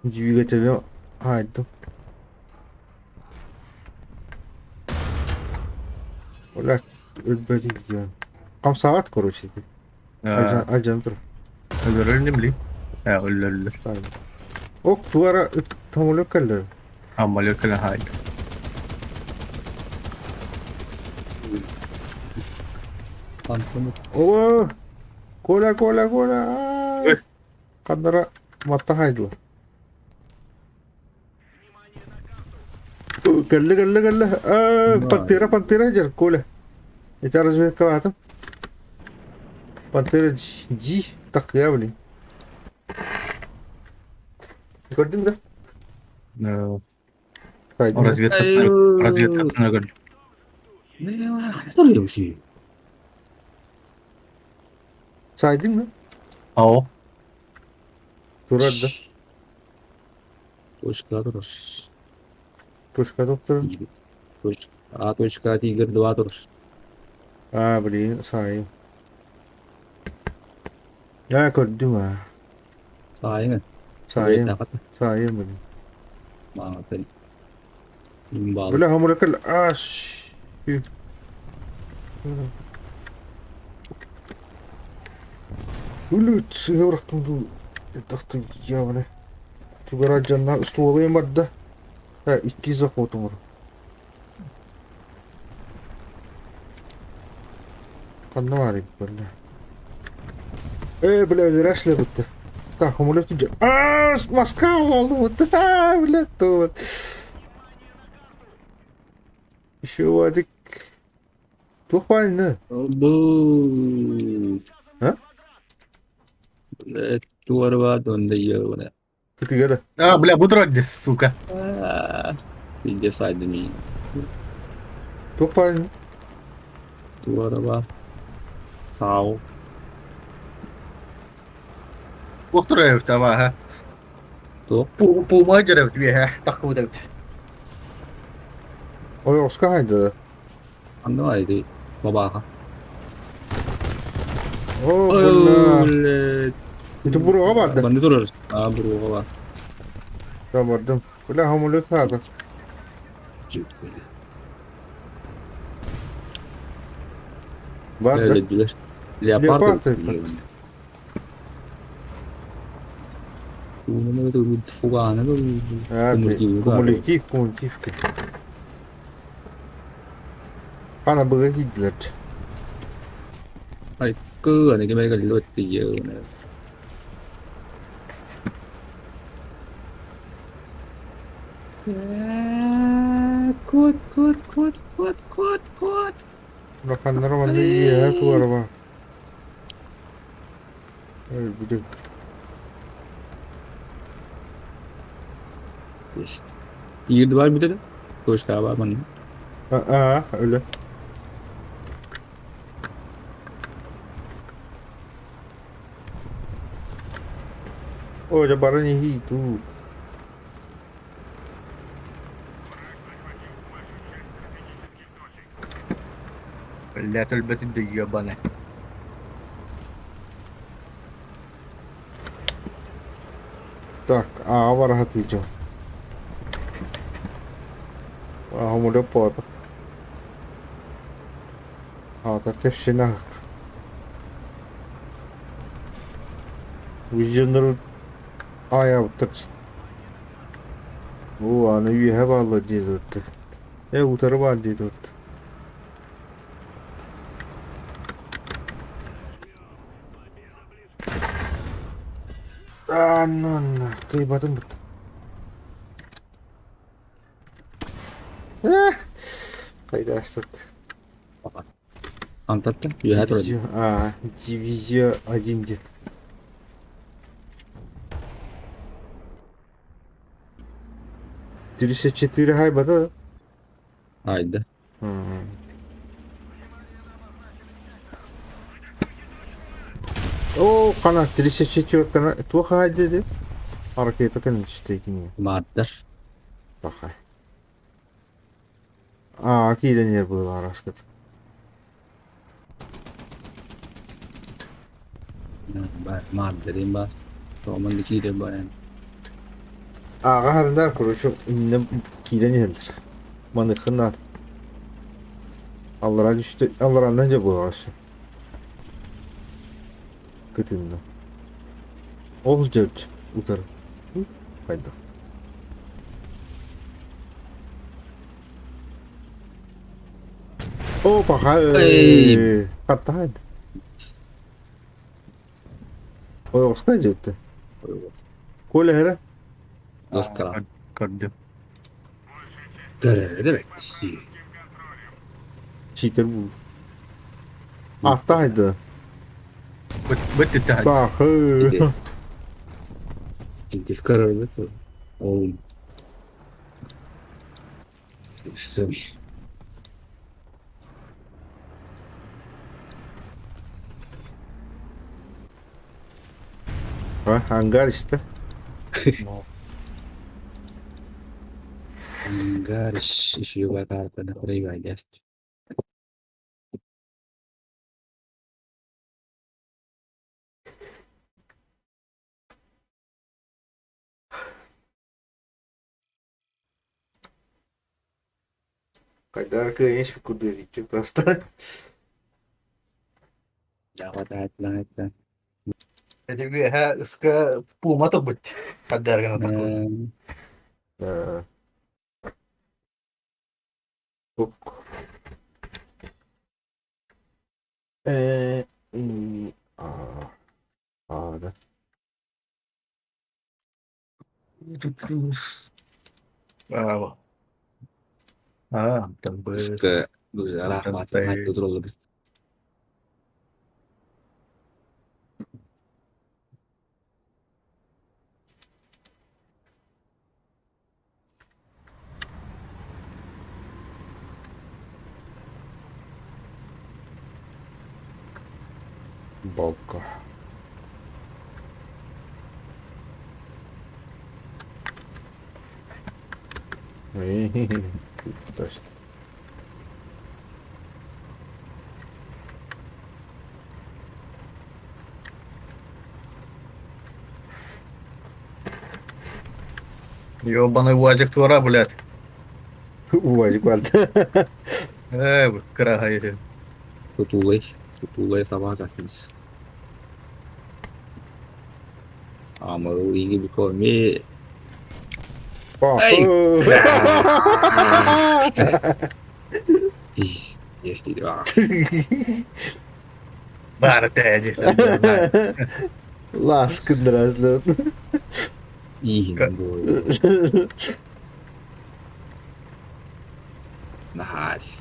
Двигателю айдым. Оля, өлбөдү диэн. Камсаат, короче. Алжан тур. Өлөрөр бли. Э, өлөрөр. Ок, туара самолет кэллэ. Самолет кэлэ хайды. О, Коля, Коля, Коля. Ханнара матта хайдыла. Кэллэ, кэллэ, кэллэ. Пантера, пантера дьэр, Коля. Это разведкалаатым. Пантера G, такыя, блин. Көрдүң да? Разведка, разведка көрдүм. Сайдың да? Ау. Турар да. Точка турар. Точка доктор. Точка. А точка тигр 2 турар. А, блин, сайын. Я көрдүм а. Сайын. Сайын, сайын, блин. Маатын. Имбал. Бля, хамуракал аш. Үлүт, сыгырақтың ду. Тахты явны. Тугара дьонно устуолуйан барда. Икки заход оҥор. Ханна баар эбит бля. Э, бля, өлөрө бутта. Так, самолет идет. А, Москва волнует. А, бля, тут. Еще Вадик. Туох баайына? Бу. А? Блядь, туора донда ёбана. Кытыга да. А, бля, бутродди, сука. Пиздец айдым. Туох баайына? Туора Сау. Уохтура таба, Туох? Пу пу дьэрэ тахкыбыт. Ой, Оскар хайда. Анда айды. Бабаха. О, бля. Блядь. Это буруга барды. Банды турар. А, буруга бар. Да, бардым. Бля, самолет хата. Барды. Билер. Леопард. Леопард. Кумулятив, кумулятив. Пана было видно. Cứ này cái mấy cái lượt thì này. Кот, кот, кот, кот, кот, кот. Улаханнара манна иэһэ туораба. Өлбүтүм. Тиирди бар битеде. Көшка бар ман. Аа, өлө. Ой, дьэ баран иһии дуу. Бля, өлбөтүн да ебаный. Так, аа бара хатыйдьым. Самолет буолла. Аата тэпсинэ Видженер аябыттар. Оо, аны үөһэ бааллар диэбиттэр. Э, утары баар диэбиттэр. Аа, ну, кыйбатым бутта. Э, хайда астат. Антатта. Үөһэ турар. Дивизия, а, дивизия один дед. 34 хайба да? Айда. О, қана 34 кана туох хайда деді? Ракета кән Маардар. Бахай. А, киирэн было раскат. Маардар бас. Томан киире бар. Аға харындар, короче, инне киирэн иһэллэр. Маныхын Аллара түстэ, алларандан дьэ буолаҕас. Кытынна. Ол дьөрт утары. Хайда. О, пахай. Эй. Хаттахай. Ой, оскай дьэтте. Коля хера. Доскара. Көрдүм. Дөрө бет. Читер бу. Аттахайды. Быт түттэ. Бахы. Дискара бет. Ол. Все. Ha, ангар işte. Ангар еще карта на проиграть. Когда конечно, куда идти просто. Да, хватает, да, это. Ити үөһэ ыска пуума турбут хардааргын атахпын. Бук. Э, и, а, а, да. Браво. А, там бы... Ыска рахмат тураллар. Балка. Точно. Ёбаный УАЗик туора, блядь. УАЗик барда. Э, кыраһай этин. Тутулай, тутулай сабаатахтынс. Амыл иги бикоми. Ай! Есть Баар тээди. Ласкын разлет. Иин бу. Нахась.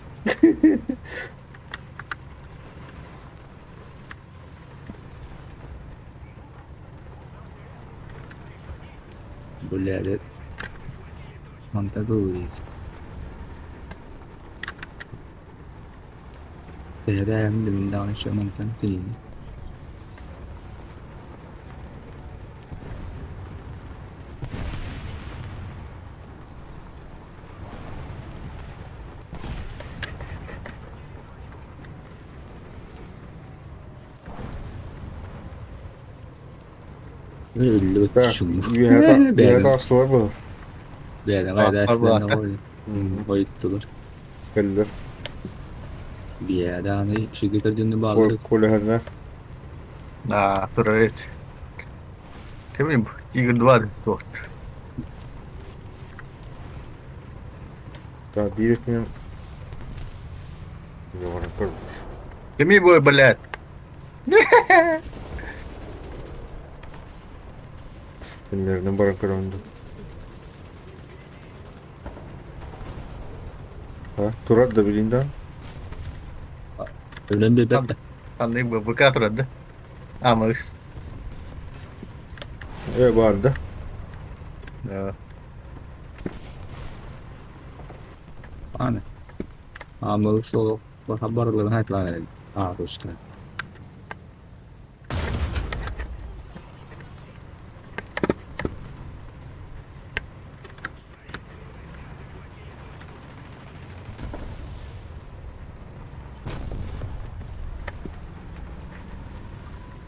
Бля, Монтадуис. Бэйэм даҕаны мантан тиийин. Өллүбүт чуҥ. Үөһэ таҕыстылар буолар. Бэйэҕэ ойуттулар. Кэллэр. Биэ даҕаны үчүгэй көрдүннү бааллар. Колеһына. Да, турар Кимин бу? Игорь 2 туох. Да, биир өттүнэн Кими бу, блядь? Күннэринэн баран көрөмдө. А, турар да билин да. Өлөн биэрбэт да. Ханнык бу БК турар да? Амырыс. Э, бар да. Да. Аны. Амыл сол барыларын айтылар А, русская.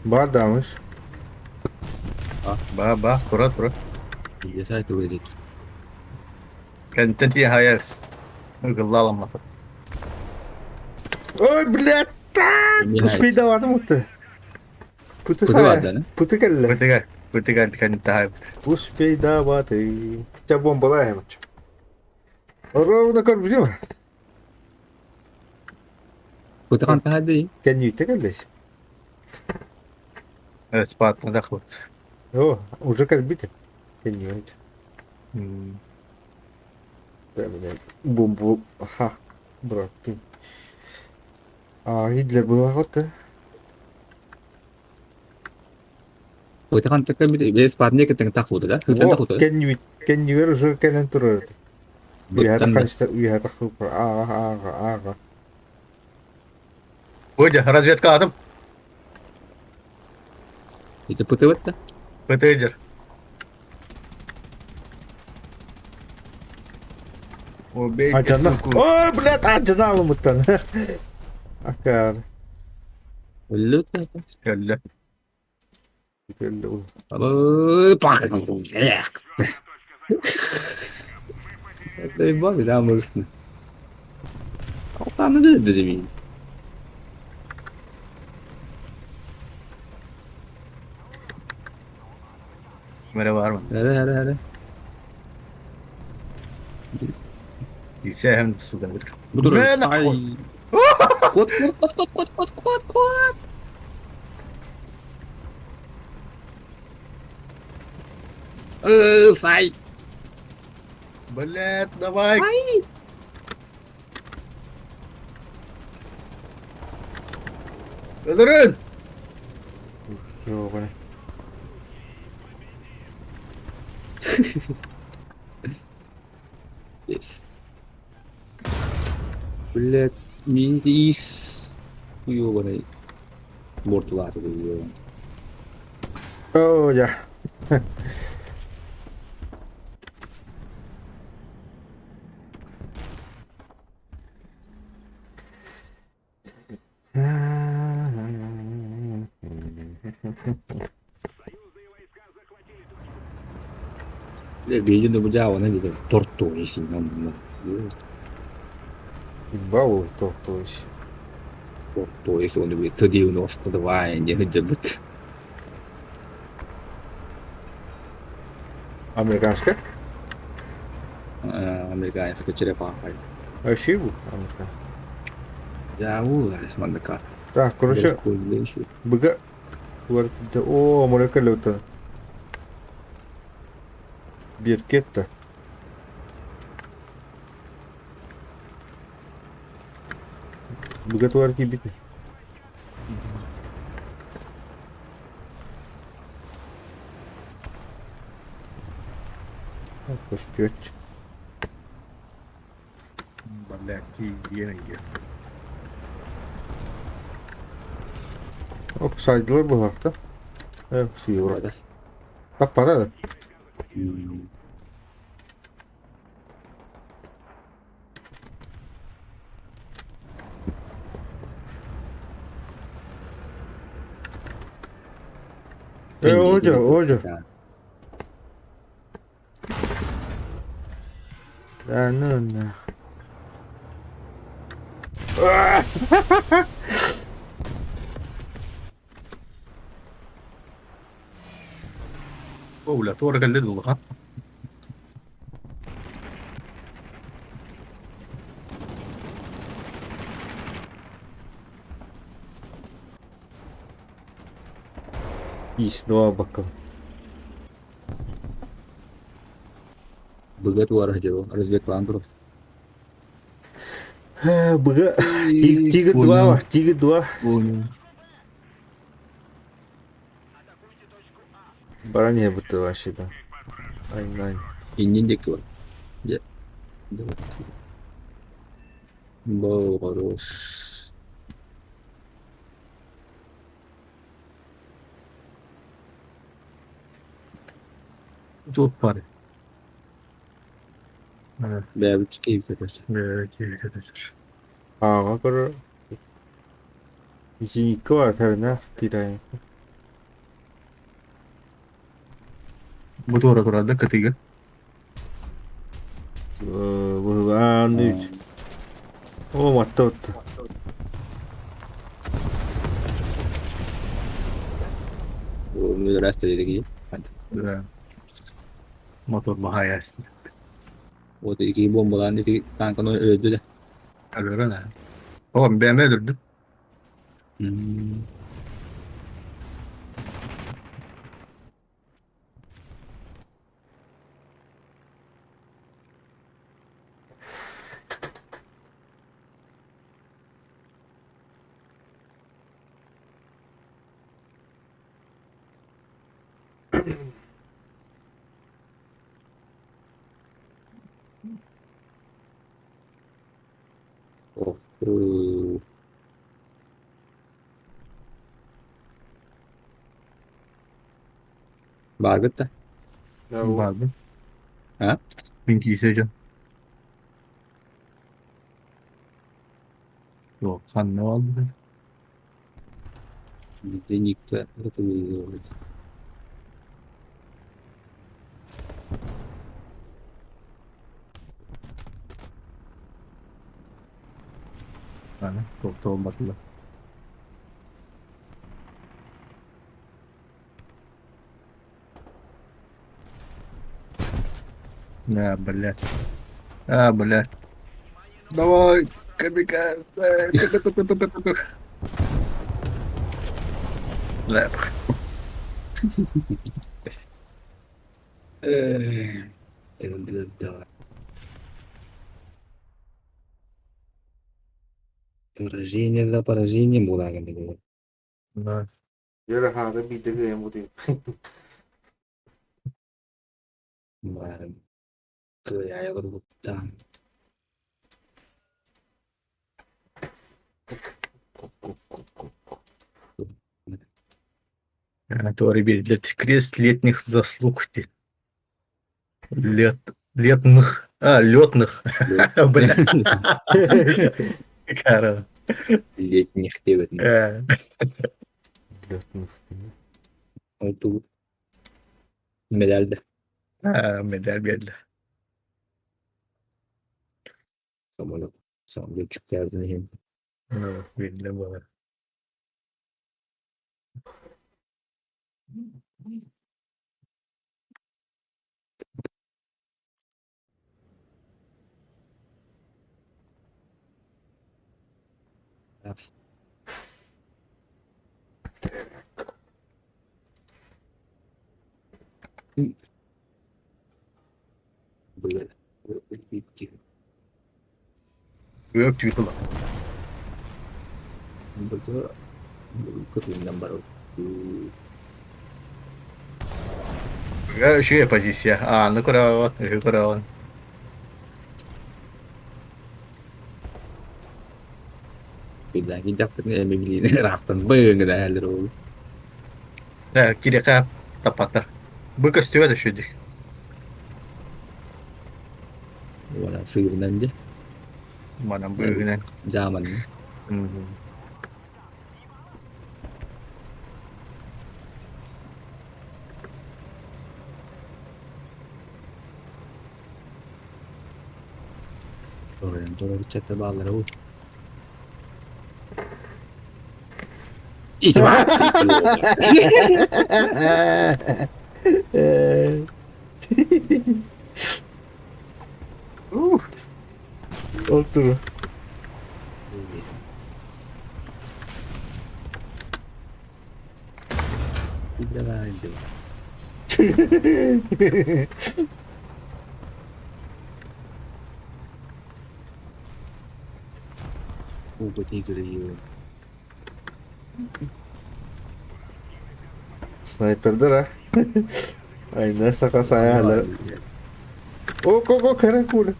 Бар дамыш. Ба, ба, турар, турар. Билесай тугу Кэнтэн тиэ хайас. Ыгыллааламмата. Ой, блядь! Успейдаватым утты. Пыты сая. Пыты кэллэ. Пытыгар, пытыгар кэнтэ хайбыт. Успейдаваты. Тебя бомба лаемча. Ровно көрбүтүм. Пытыган тахады. Кэннүүтэ кэллэ. Спат надахлыт. О, уже кэлбитим. Кэннүүт. Бомбу. Ха, брат, ты. А, Гитлер была вот. Пытыган такка бес парне кытын тахуды да. Хытын тахуды. Кэннүүт, кэннүүр уже кэлэн турар. Үйәті қаншта, үйәті қылып, аға, аға, аға. Выйди, разведка атым. Ити пытыбытта. Пытыдер. Убейте, Ажана. суку. Ой, блядь, ажана алымыттан. Акар. Өллүт. Өллө. Это да, может. Алтаны да дежеми. Ким эрэ баар ма? Эрэ эрэ эрэ. Исэһэн сука. Бу турар. Бля, нахуй. Ай. Кот кот кот кот кот кот кот кот. Сай. Блядь, давай. Ай. Өлөрүн! Ёбаный. Есть. Блядь, миндис. Ёбаный. Мортулааты ёбаный. Оо, дьэ. Биир бу дьаабана диде тортуой син Бау, тохтуешь. тортуой соны би Т-92 не хыджабыт. Американская? Американская черепаха. Вообще бу? Американская. Дьаабу манна карта. Так, короче, быга. О, молекула Биркетта. Быга туар кибит. Көстүөт. Блядь, тиийэн Оп, сайдылар буолаахта. Э, сиура. Таппата да. Э, ожо, ожо. Да, ну, на. О, бля, туора кэллэ дуу, Ис, два бака. Быга туара хыджабы. Разведкалаан тур. Быга. Тигр два, тигр два. Понял. Баране будто вообще да. Ай, ай. Иннин диэки бар. Дьэ. Давай. Бау, хорош. Тут пары. Бэбит киһи короче. Ага, короче. Икки бар, тарына, тирай. Бу туора турар да кытыга. Бу анды. О, матта отта. Мүрәстә диги. Да. Мотор баһая Вот ики бомбалаан ити танканы өлдү да. Өлөрөн. О, бәмә өлөрдү. О, Бааргыт да. Барды. А? Мин кисе жан. Yok, sen ne oldu? Деникте. Это не Yani çok da olmadı da. Да, блядь. А, блядь. Давай, камикадзе. Да. Поражение да поражение буолааҕын диэн. Да. Дьэ хаада биирдэ кыайан бутуйбут. Баарым кыайа олорбуттаан. Который для крест летних заслуг. Лет, летных. А, летных. Бля. Кара. Летних диэбитин. Летных. Ол тугу? Медаль да. А, медаль биэрдэ. Самолет. Самолетчик иһин. Ну, видно было. Быйыл. Yok tüy Кытыынан барар. Үчүгэй позиция. А, ну көрөҕүн, үһү көрөҕүн. Билээги дьахтарын эми билиини ыраахтан быыҥыдаалар ол. Да, кириэхэ таппаттар. Бу көстүбэт үчүгэй. Уона сыырынан дьэ. Манан быыһынан. Дьааман. Оройон толоруччата бааллара ол. Ити Ух. Ол тугу. Давай, давай. Снайпердэр а. Айна саха саайалар. О, ко кэрэ кууля.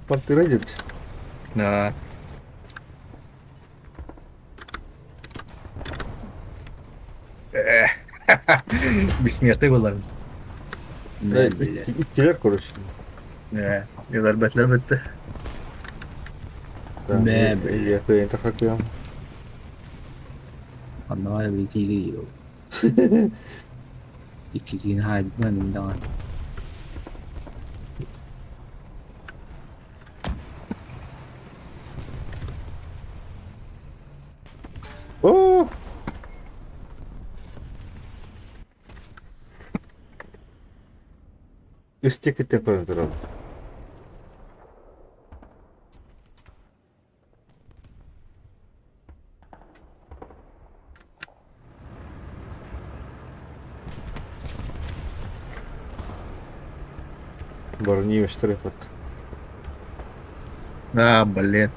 Пантера диэбит. Да. Бессмертный была. Иккилэр короче. Э, Өлөрбөтүлэр бүттэ. Мэ, Илья кыайан тахакыам. Онно билетири иккитин хаайбын даҕаны. О! Үстекиттен көрөн турабын. Брони эпот. А, блин.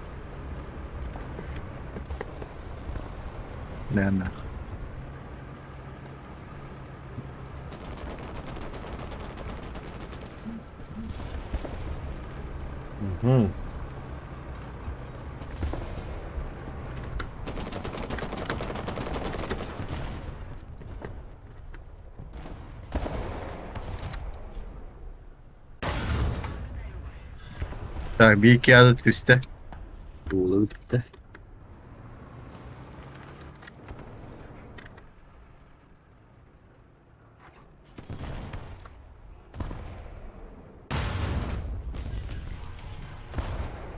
Да, нахуй. Угу. Так, bir iki adet üstte. Уола бүттэ.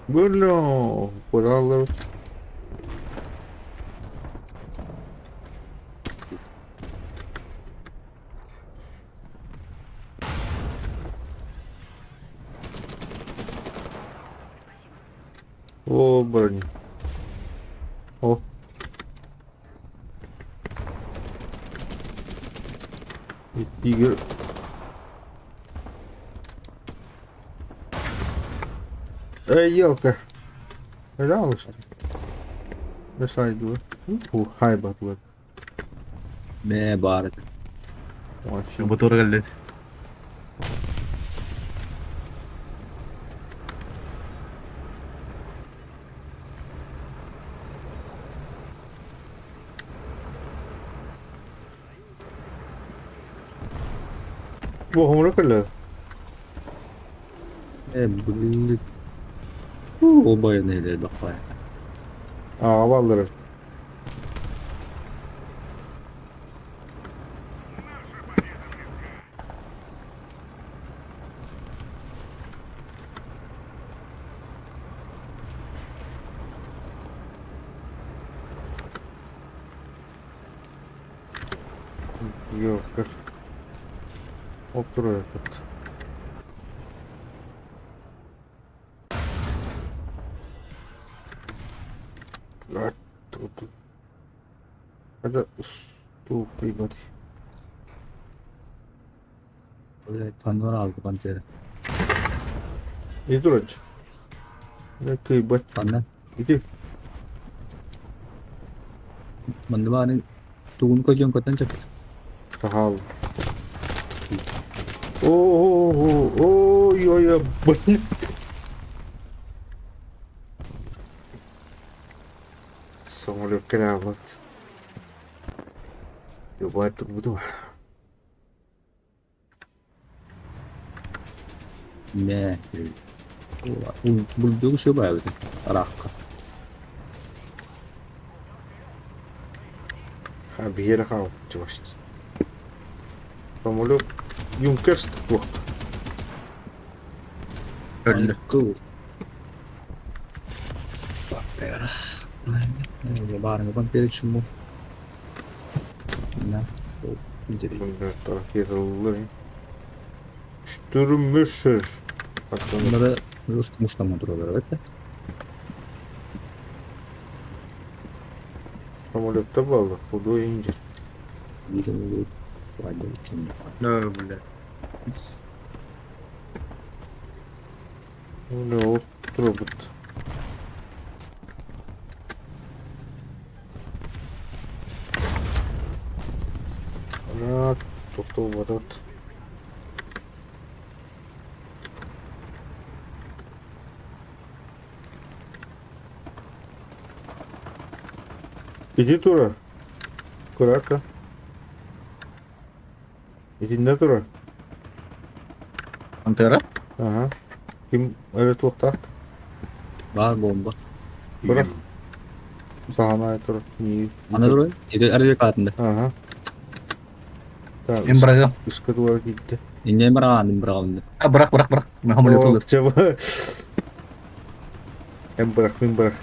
Бля, куда О, брони. О. Тигр. Эй, елка. Пожалуйста. Бесайдуы. Хай батлы. Мэ баар этэ. Вообще. Бу тура кэллин. Буһумура кэллэ. Э, блин. Оо, байанай элбэх баҕайы. Аҕа баллары. Ёлка. Оп турар этот. Это ступай, Блядь, Пандора алды Пантера. Не дурачь. Кыйбат. Панда. Иди. Манна баарын тугун көрдүөн көтөн сөп. Сахал. О, ой, блин. Самолет кэлээбит. Ебать буду. Мэ. Булдугу шөбө эбит. Араахха. А биһиэрэ хаалбыт чувашец. Самолет Юнкерс туох. Өллө. Кыл. Пантера. Баарыҥа Пантера чуму. На. Штурмышер. Bunları Rus Mustafa duruyorlar evet de. Самолетта буолла, худой инжир. Да, бля. Ну, робот. Ана, тохтолбатат. Иди тура. Курака. Итиннэ турар. Пантера? Аһа. Ким эрэ туохтаах? Баар бомба. Бырах. Саһанай турар. Ана турар. Ити арыйа каатында. Аһа. Так, Им бырагым. Үскэ туора киирдэ. Иннен бараҕаан быраҕылынна. А, бырах, бырах, бырах. Мен хамылы тылыр. Чаба. Эн бырах, мин бырах.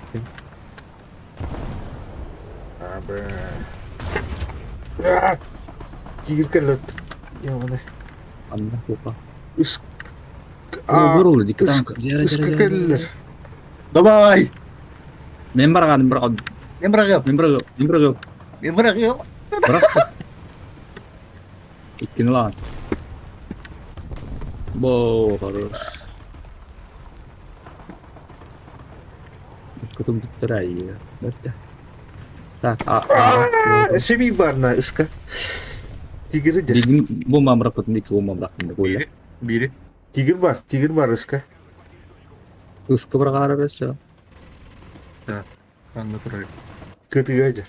Абы. Тигр кэллэт. Яваны. Анна кука. Үс. А, бурулу дикки танк. Үскэ кэллэр. Давай! Мен бараҕаан быраҕылын. Мен бырагым. Мен бырагым. Мен бырагым. Мен бырагым. Бырах. Иккини ылаҕын. Бо, хорош. Кутум бүттэр Бэртэ. Так, а Шеби барна ыска. Тигр дер. Билгин бомба бырахпытын икки бомба бырахтым деп Бири. Бири. Тигр бар, тигр бар ыска. Ыскы быраҕаара бэсчэ. Анна турар. Кытыга дер.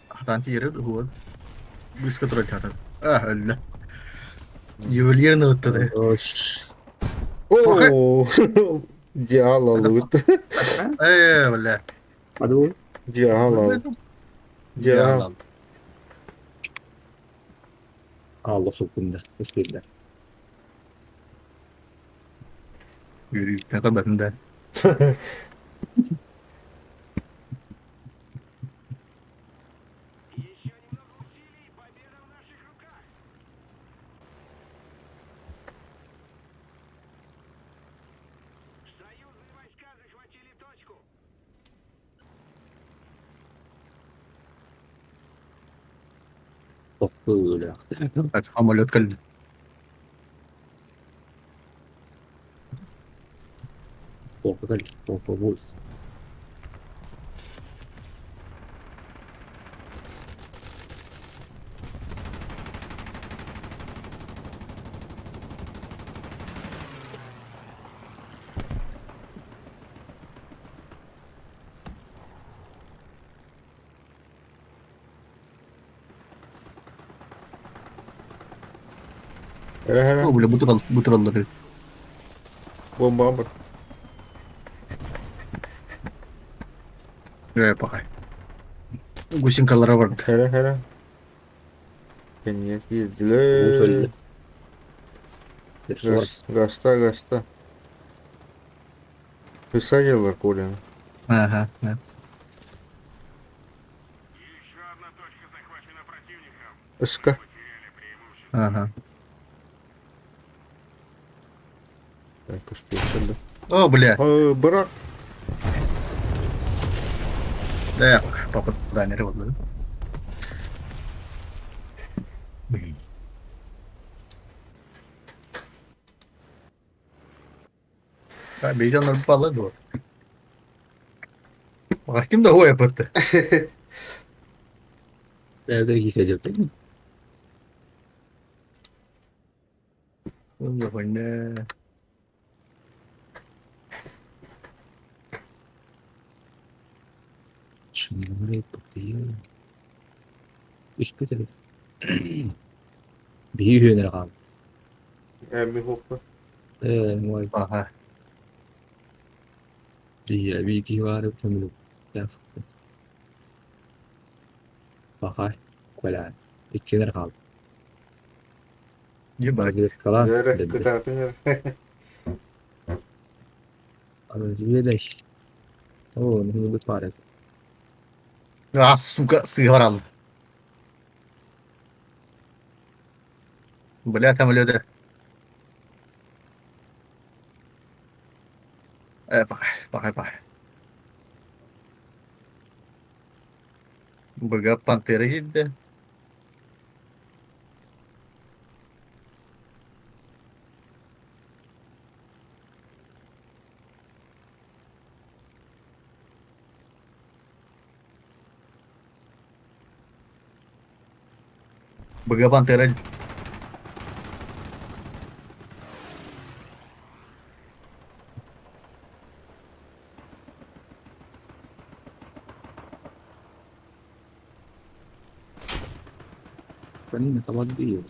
Хатан тиери хуа. Быска турар хатан. А, өллө. Ювелирный ыттады. Хорош. О, Дьаалалыбыт. Э, бля. Аду. Дьаалал. Дьаал. Алла суккунда. Үскүллэр. Yürü, ne kadar да. Тохтуу Так, самолет кэллэ. Туохха буолс. Эрэ эрэ. О, бля, бутыраллар. Бомба бар. Э, пока. Гусинкалара бар. Эрэ эрэ. Кэннигэ Бу киирдилэр. сөллө. Суорс. Гаста, гаста. Высадилар Коляны. Ага, да. Ыска. Ага. Так, успел. О, бля. Бырах. Да, попадание вот. Да, бейжанlar балла дуо. Ким да хуя бытты. Бэбэ кисе жептен. Хуйня. Чунгуре путио. Испытали. Биһүнэр хаал. Эми хоппа. Э, мой Ага. би би кивары помилу. Бахай. Коля. Иккенер хаал. Ебать. Калан. Эрэ, кытаатын эрэ. Аны жиедэш. О, ну бу пара. А, сука, сыграл. Бля, там люди. Э, пахай, пахай, пахай. Быга пантера киирдэ. Быга пантера. Канина табады.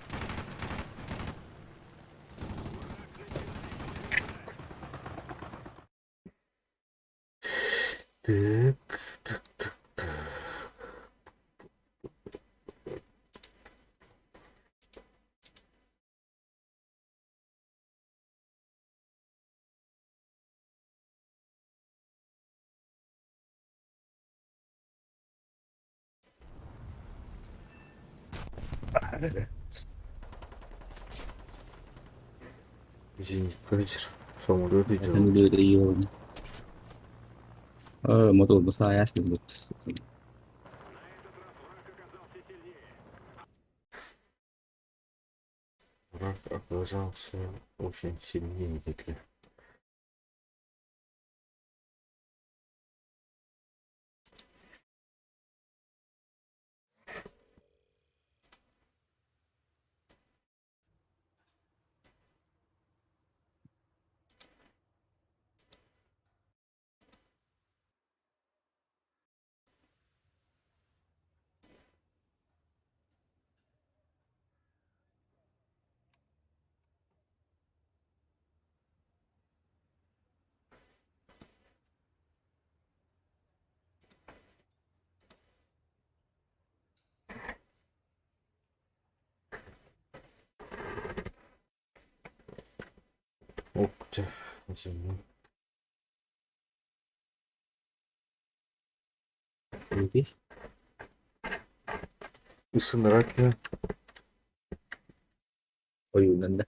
Так, так, так, так. Зенитка ветер. Самолет идет. Э, мотор баса ясный букс. Враг оказался очень сильнее Гитлера. Ох, зимой. Ысынрак. Ойунан да.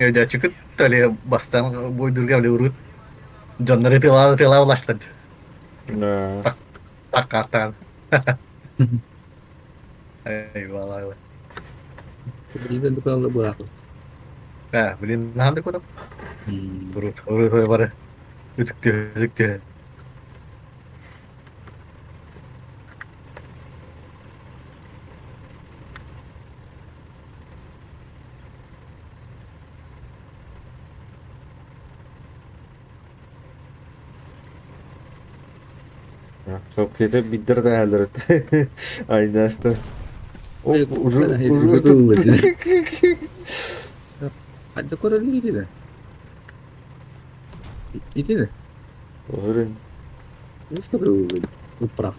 Өйдөөччүкүт толи бастаан буйдурга били урут дьоннор ытыалаан ытыалаан улаштар. Да. Таккааттаан. Eyvallah. Билигин дукалла буолаахпыт. Э, блин, наһаа да курдук. Урут, урут бары үтүктүө, үтүктүө. Соккета биддер да Айдаста. Хадда көрөллөр итини. Итини. Уһурун. Управ.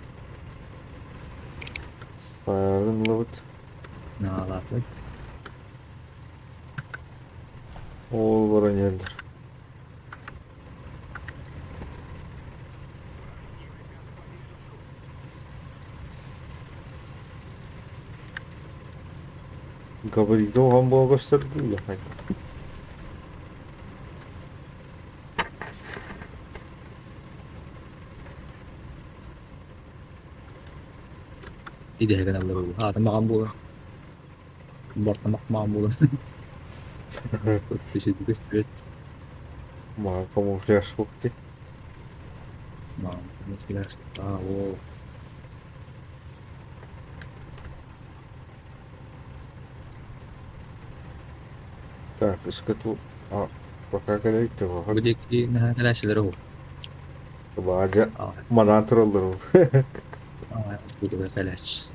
Саарын лабыт. Наалааппыт. Ол баран иһэллэр. Габариты оҕом буола көстөр дуу Идэһэ гыналлар аата маҕан буолар. Бортамах маҕан буолар. Көстүбэт. Маҕан камуфляж суох дии. Маҕан камуфляж. Аа, оо. Так, искату а пока кэлэйт Бу диэки наһаа кэлээччилэр уһу. Баадьа манаан тураллар ол. Бу кэлээччи.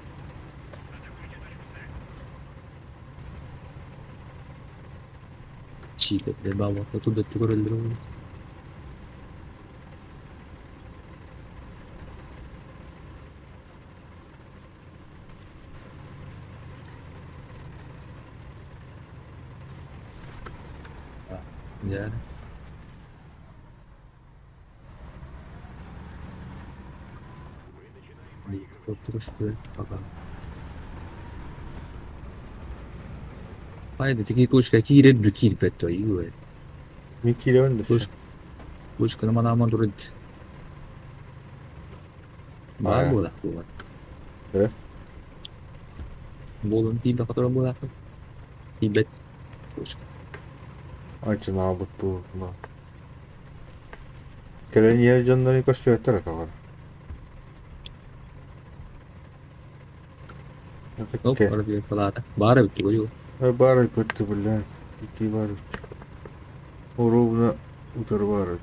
Чиитэ бааллата тудаччы көрөллөр ол. Дьэ. Хайда тики кучка киирэр дуу киирбэт дуо юу Мин киирэбин да. Кучканы манааман турар Баар буолар буолар. Э? Буолун тиийбэххэ турар буолаахпын. Тиийбэт кучка. Ачынаабыт буолла. Кэлэн иһэр дьоннору көрсүбэттэр этэ Оп, палата. Баар эбит тугуй Баар эбит бля. Икки баар эбит. Ровно утары баар эбит.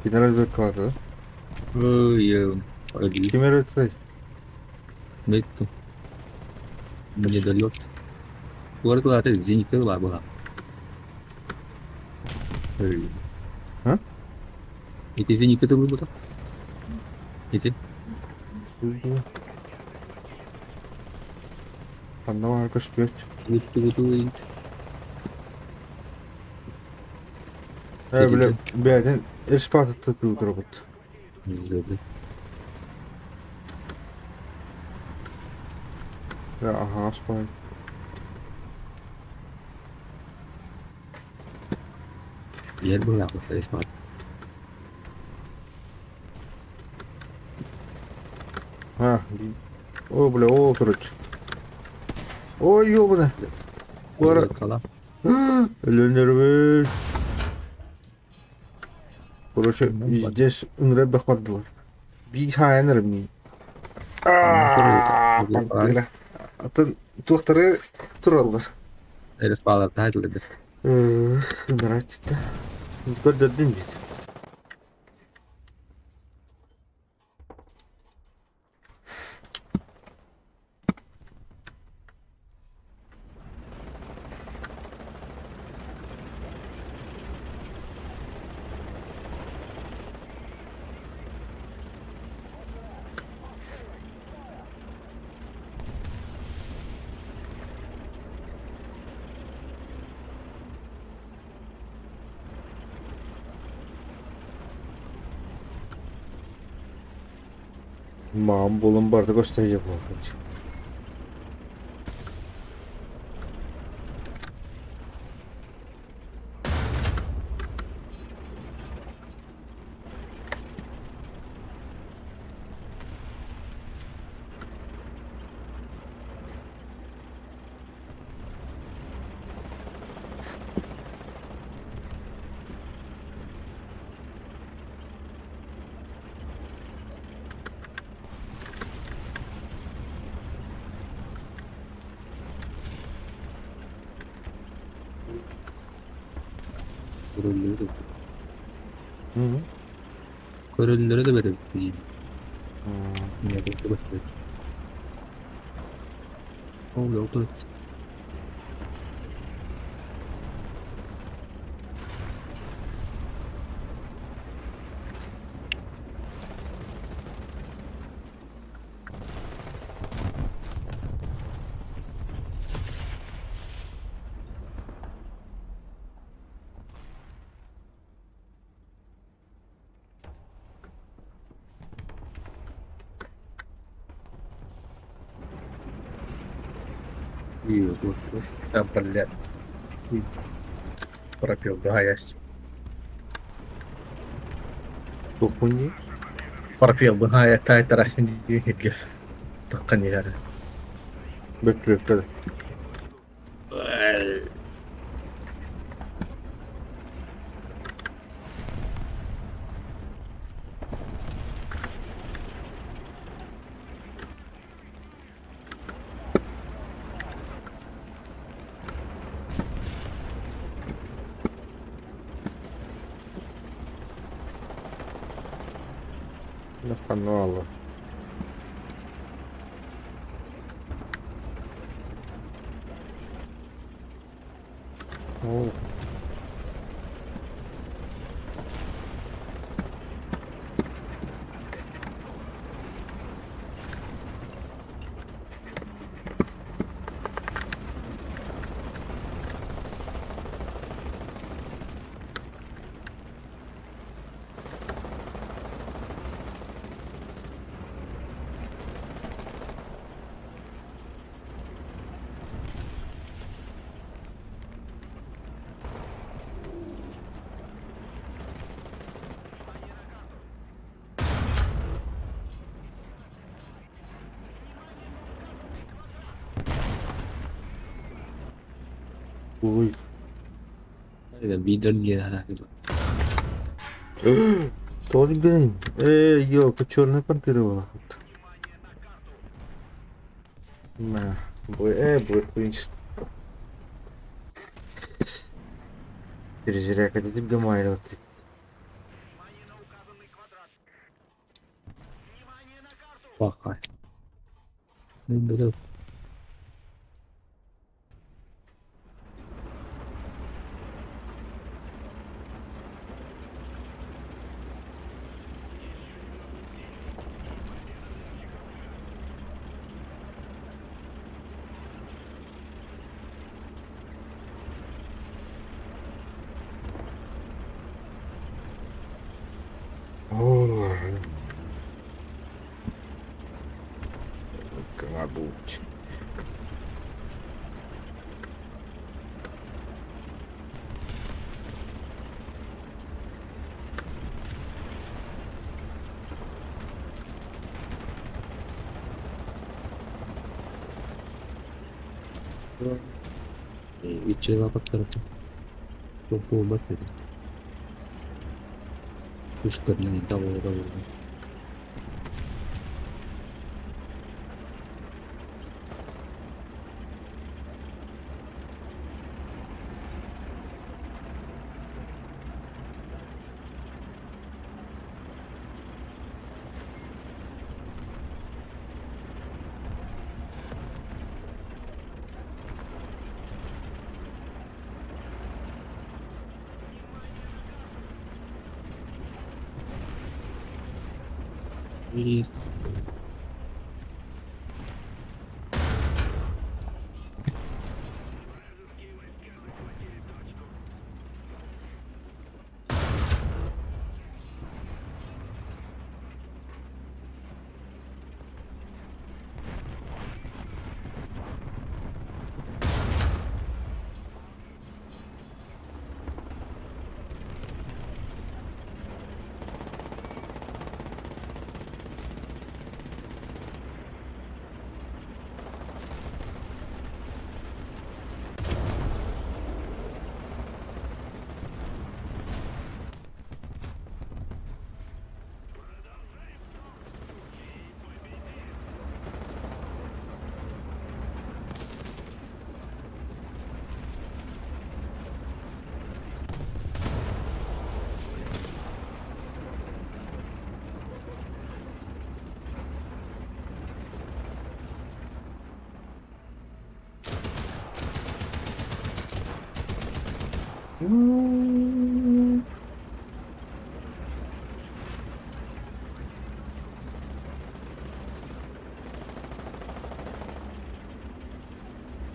Кинер элбэт Ой, Ким эрэ Бетту. Недолет. Куорат зенитте баар буолар. А? Ити зенитте тыллыбыта. Ити. Ханна баар көстүбэт. Туту Э, бля, бэйэтин эспатытта тыытырбыт. Аһаҕас баай. Иһэр быһыылаах эспат. А, о, бля, о, короче. Ой, ёбана. Куора. Өлөнөрбүт. Короче, здесь ыҥырар бахвардылар. Биир хаайан эрэ Пантыра. Атын туохтары тураллар. Эреспаалар таһайтылар. Ыҥырааччыта. Көрдөрдүн дии. Маам буолан барыта көстөр буолбут. Көрөллөрө да Көрөллөрө да бэрт эбит. Ол ол Да, блядь. Пропил, да, есть. Тохуни. Пропил, быһа таайтарасин диэки таххан иһэр. Бөттүрөттөр. Канала. О. Ой. Биирдэн диэн Толь Эй, елка, черная пантера была. На, бой, бой, принц. Перезиряк, это тебе майра. Пахай. Бля. Ой. Колобучик. Иччилээбэттэр туох буолбат этэ. Үс көрүнэн да И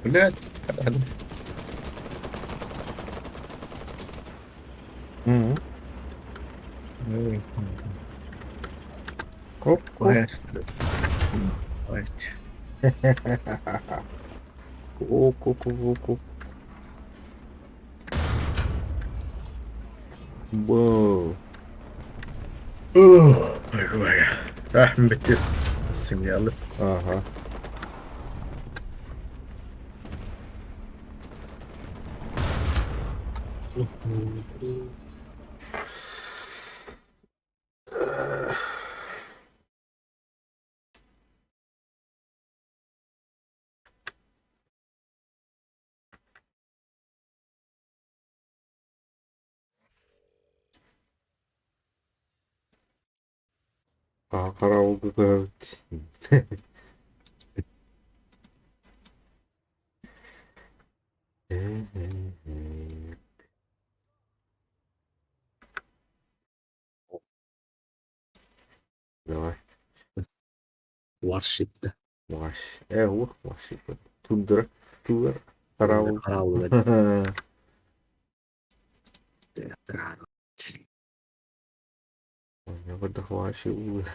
Блядь. Оп, оп. Оп, оп, оп, оп. Воу. Ахмбетти сымьялы. Ага. А, караоке көрөбүт. Давай. Warship да. Ваш. Ух, warship. Тундра. Тундра. Караул. Караул. Караул. Выдох warship.